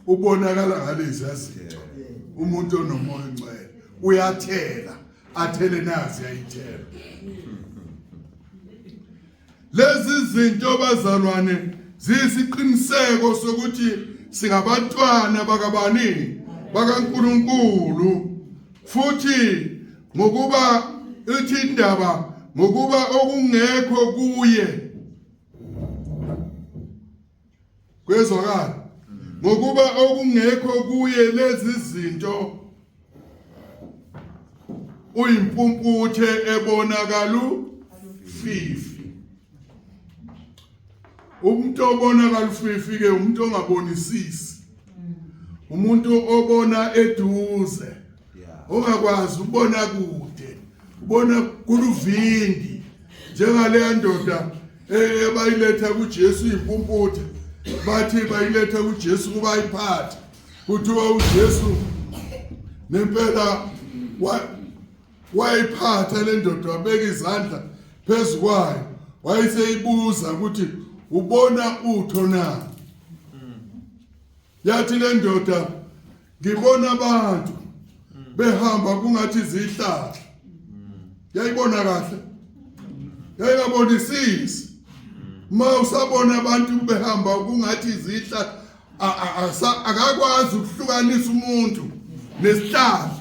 Ubonakala ngalezi zinto. Umuntu onomoya ongcwele uyathela, athele nazi ayithela. Lezi zinto bazalwane ziyisiqiniseko sokuthi singabantwana bakabani bakaNkulunkulu futhi ngokuba ithi indaba ngokuba okungekho kuye kwezwakala ngokuba okungekho kuye lezi zinto uyimpumputhe ebonakala fifi. Umuntu obonakala ufifi ke umuntu ongabonisisi, umuntu obona eduze, ongakwazi ukubona kude, ubona kuluvindi njengaleya ndoda ebayiletha kuJesu impumputhe. Bathi bayiletha kuJesu kuba ayiphathe, kuthiwa uJesu nempela wayiphatha le ndoda, wabeka izandla phezu kwayo, wayeseyibuza ukuthi ubona utho na? Yathi le ndoda ngibona abantu behamba kungathi zihlahla. Yayibona kahle, yayingabonisisi. Ma usabona abantu behamba kungathi zihlahla, akakwazi ukuhlukanisa umuntu nesihlahla.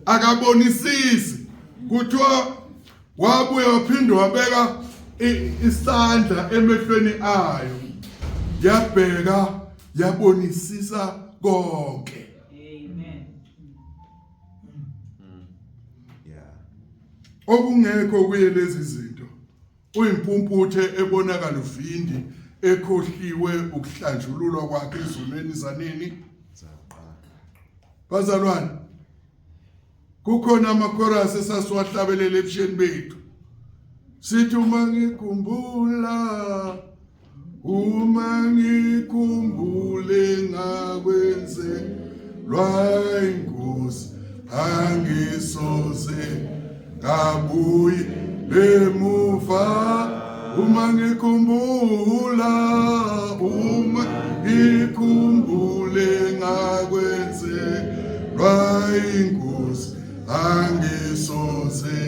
Akabonisisi. Kuthiwa wabuye waphinde wabeka isandla emehlweni ayo, yabheka yabonisisa konke. Amen. Yeah. Okungekho kuye lezi zinto uyimpumputhe ebonakala uvindi ekhohliwe ukuhlanjululwa kwakhe ezonweni zanini Zaqala. Bazalwane, kukhona amakhorasi esasiwahlabelela ebusheni bethu, sithi uma ngikhumbula, uma ngikhumbule ngakwenze lwayinkosi, angisoze ngabuye emuva. Uma ngikhumbula, uma ngikhumbule ngakwenze lwayinkosi, angisoze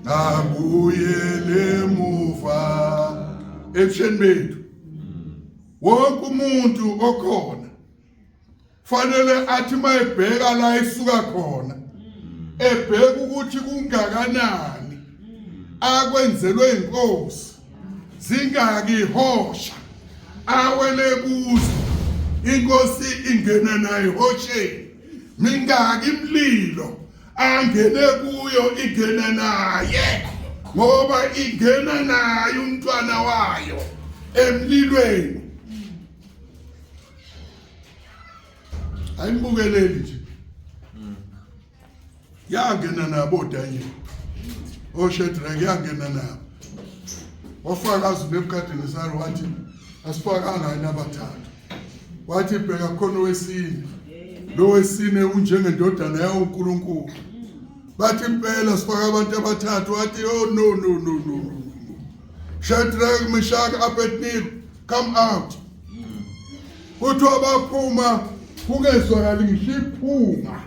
ngabuyele emuva. Ebusheni bethu wonke umuntu okhona fanele athi mayebheka la esuka khona, ebheka ukuthi kungakanani akwenzelwe inkosi, zingaki ihosha awele kuzo, inkosi ingena naye ehosheni, mingaki imlilo angene kuyo ingena naye, ngoba ingena naye umntwana wayo emlilweni. Ayimbukeleli nje, yangena nabo oDaniel, oShadrach, yangena nabo. Wafakaza uNebukadnesari wathi asifakanga yini abathathu? Wathi bheka khona owesine, lo wesine unjengendodana yawo uNkulunkulu. Bathi impela sifaka abantu abathathu. Wathi oh no no no no no. Shadrach, Meshach, Abednego, come out. Kuthiwa baphuma kungezwakali ngisho iphunga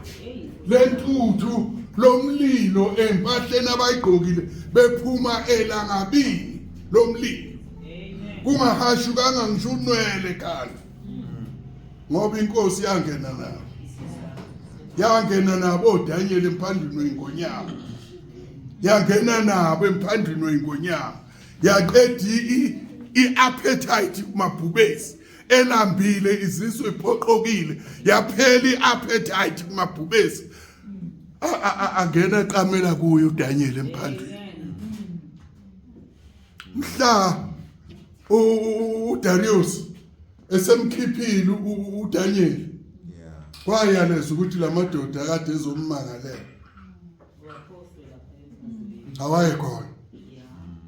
lentuthu lomlilo empahleni abayigqokile bephuma elangabini lomlilo. Kungahashukanga ngisho unwele ekhanda. Ngoba inkosi yangena nabo. Yangena nabo oDaniel emphandwini wengonyama. Yangena nabo emphandwini wengonyama. Yaqeda i-appetite kumabhubesi elambile izisu iphoqokile yaphela i-appetite kumabhubesi angena qamela kuyo uDaniel emphandwini mhla uDarius esemkhiphile uDaniel kwayaleza ukuthi lamadoda akade ezommangalela awaye khona.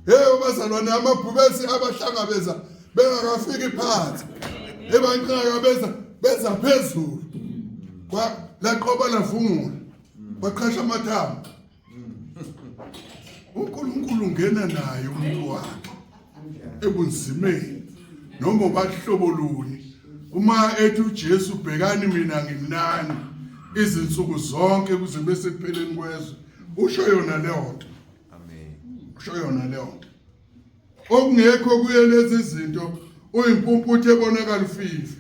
Hey bazalwane amabhubesi abahlangabeza bengakafiki phansi ebanqaka beza beza phezulu kwa laqoba lavungula baqhasha amathambo. uNkulunkulu ungena naye umuntu wakhe ebunzimeni noma ubahlobo luni. Uma ethi uJesu bhekani mina ngimnani izinsuku zonke kuze kube sekupheleni kwezwe, usho yona leyo nto. Amen. Usho yona leyo nto. Okungekho kuye lezi zinto uyimpumputhe ebonakala ufifi.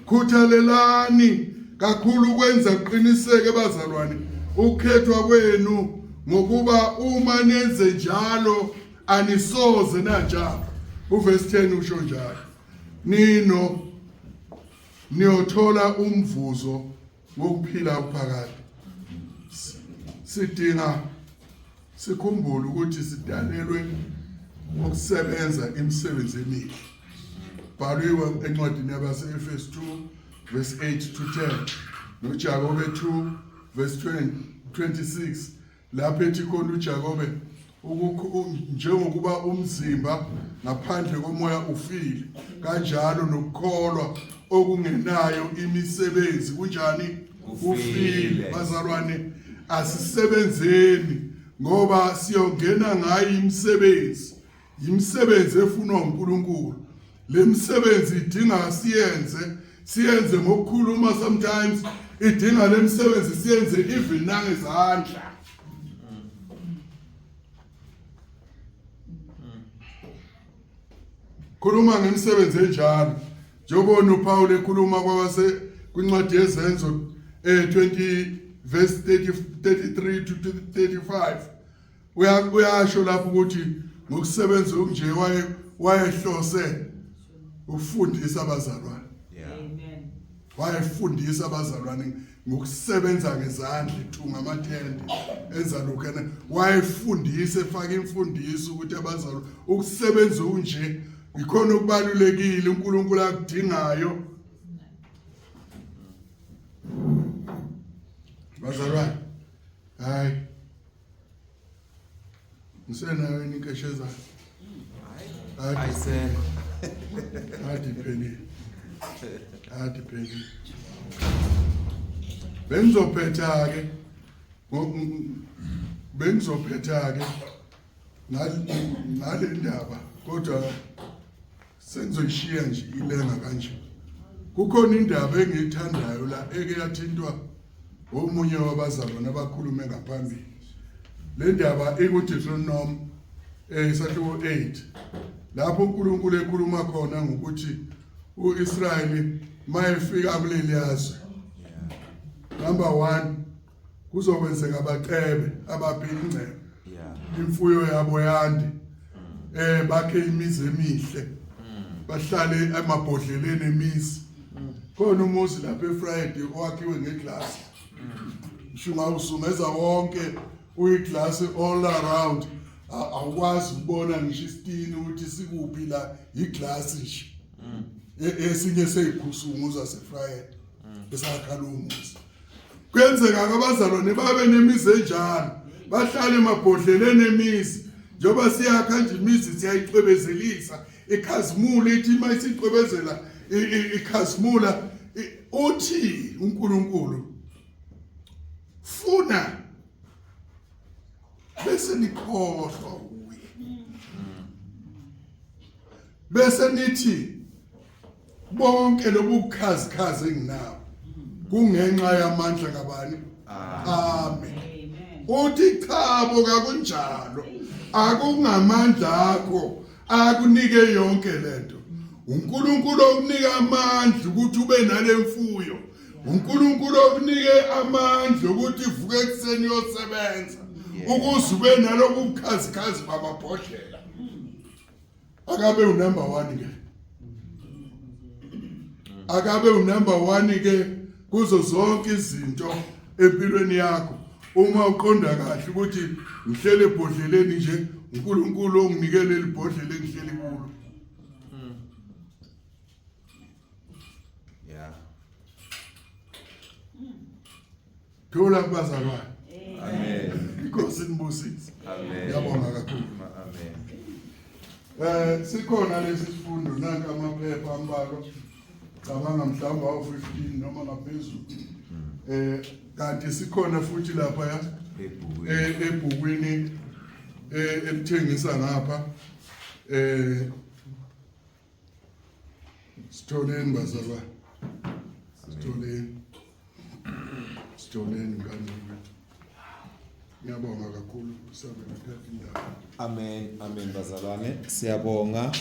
Khuthalelani kakhulu ukwenza kuqiniseke bazalwane ukukhethwa kwenu, ngokuba uma nenze njalo anisoze nanjalo. Uverse 10 usho njalo, nino niyothola umvuzo wokuphila okuphakade. Sidinga sikhumbule ukuthi sidalelwe ukusebenza imisebenzi emihle. Bhaliwe encwadini yabase-Efesu 2 verse 8 to 10 noJakobe 2 verse 26 lapho ethi khona uJakobe njengokuba umzimba ngaphandle komoya ufile, kanjalo nokukholwa okungenayo imisebenzi kunjani? Kufile. Bazalwane, asisebenzeni ngoba siyongena ngayo imisebenzi. Imisebenzi efunwa uNkulunkulu. Le misebenzi idinga siyenze, siyenze ngokukhuluma sometimes, idinga le misebenzi siyenze even nangezandla. Khuluma ngemisebenzi enjalo. Njengoba uPaul ekhuluma kwabase kwincwadi yeZenzo 20 verse 30, 33 to 35 uyasho lapho ukuthi ngokusebenza okunje wayehlose ukufundisa abazalwane. Amen. Wayefundisa abazalwane ngokusebenza ngezandla, ethunga amathende, enza lokhu. Wayefundisa, efaka imfundiso ukuthi abazalwane ukusebenza okunje ikhona okubalulekile uNkulunkulu akudingayo. Bazalwane, hayi ngisenayo yini inkeshezana? Ayisekho. Adi phelile. Adi phelile. Bengizophetha ke bengizophetha ke ngale ndaba, kodwa sengizoyishiya nje ilenga kanje. Kukhona indaba engiyithandayo la eke yathintwa omunye wabazalwane abakhulume ngaphambili. Le ndaba ikuDeuteronomy isahluko 8 lapho uNkulunkulu ekhuluma khona ngokuthi uIsrayeli mayefika kuleli yazwe, number 1 kuzokwenzeka bacebe, abaphe ingcebo, imfuyo yabo yande, bakhe imizi emihle, bahlale emabhodleleni emizi. Khona umuzi lapha eFriday owakhiwe ngeglass, ngisho ungawusungeza wonke uyiglass all around, awukwazi ukubona ngisho isitini ukuthi sikuphi la, iglass nje. Esinye seyikhusungu zaseFriday esakhala umuzi. Kuyenzeka abazalwane babe nemizi enjalo, bahlale emabhodleleni emizi. Njengoba siyakha nje imizi siyayicwebezelisa ikhazimula, ithi uma isicwebezela ikhazimula. Uthi uNkulunkulu funa bese nikhohlwa uye. Bese nithi bonke lobu bukhazikhazi enginabo kungenxa yamandla kabani? Amen. Uthi chabo kakunjalo. Akungamandla akho akunike yonke lento. uNkulunkulu okunika amandla ukuthi ube nalemfuyo. uNkulunkulu okunike amandla ukuthi uvuke ekuseni uyosebenza ukuze ube nalobu bukhazikhazi bamabhodlela. Akabe unumber 1 ke. Akabe unumber 1 ke kuzo zonke izinto empilweni yakho. Uma uqonda kahle ukuthi ngihlele ebhodleleni nje uNkulunkulu onginike leli bhodlela engihleli kulo. Yeah. Thola kubazalwane. Amen. Inkosi inibusise. Amen. Ngiyabonga kakhulu. Amen. Sikhona lesi sifundo nanka amaphepha ambalwa. Cabanga mhlawumbe awu-15 noma ngaphezulu. Kanti sikhona futhi lapha ya Ebhukwini. Ebhukwini elithengisa ngapha. Sitholeni bazalwane. Sitholeni. Sitholeni ngane yethu. Ngiyabonga kakhulu sabe nathatha indaba. Amen, amen bazalwane. Siyabonga.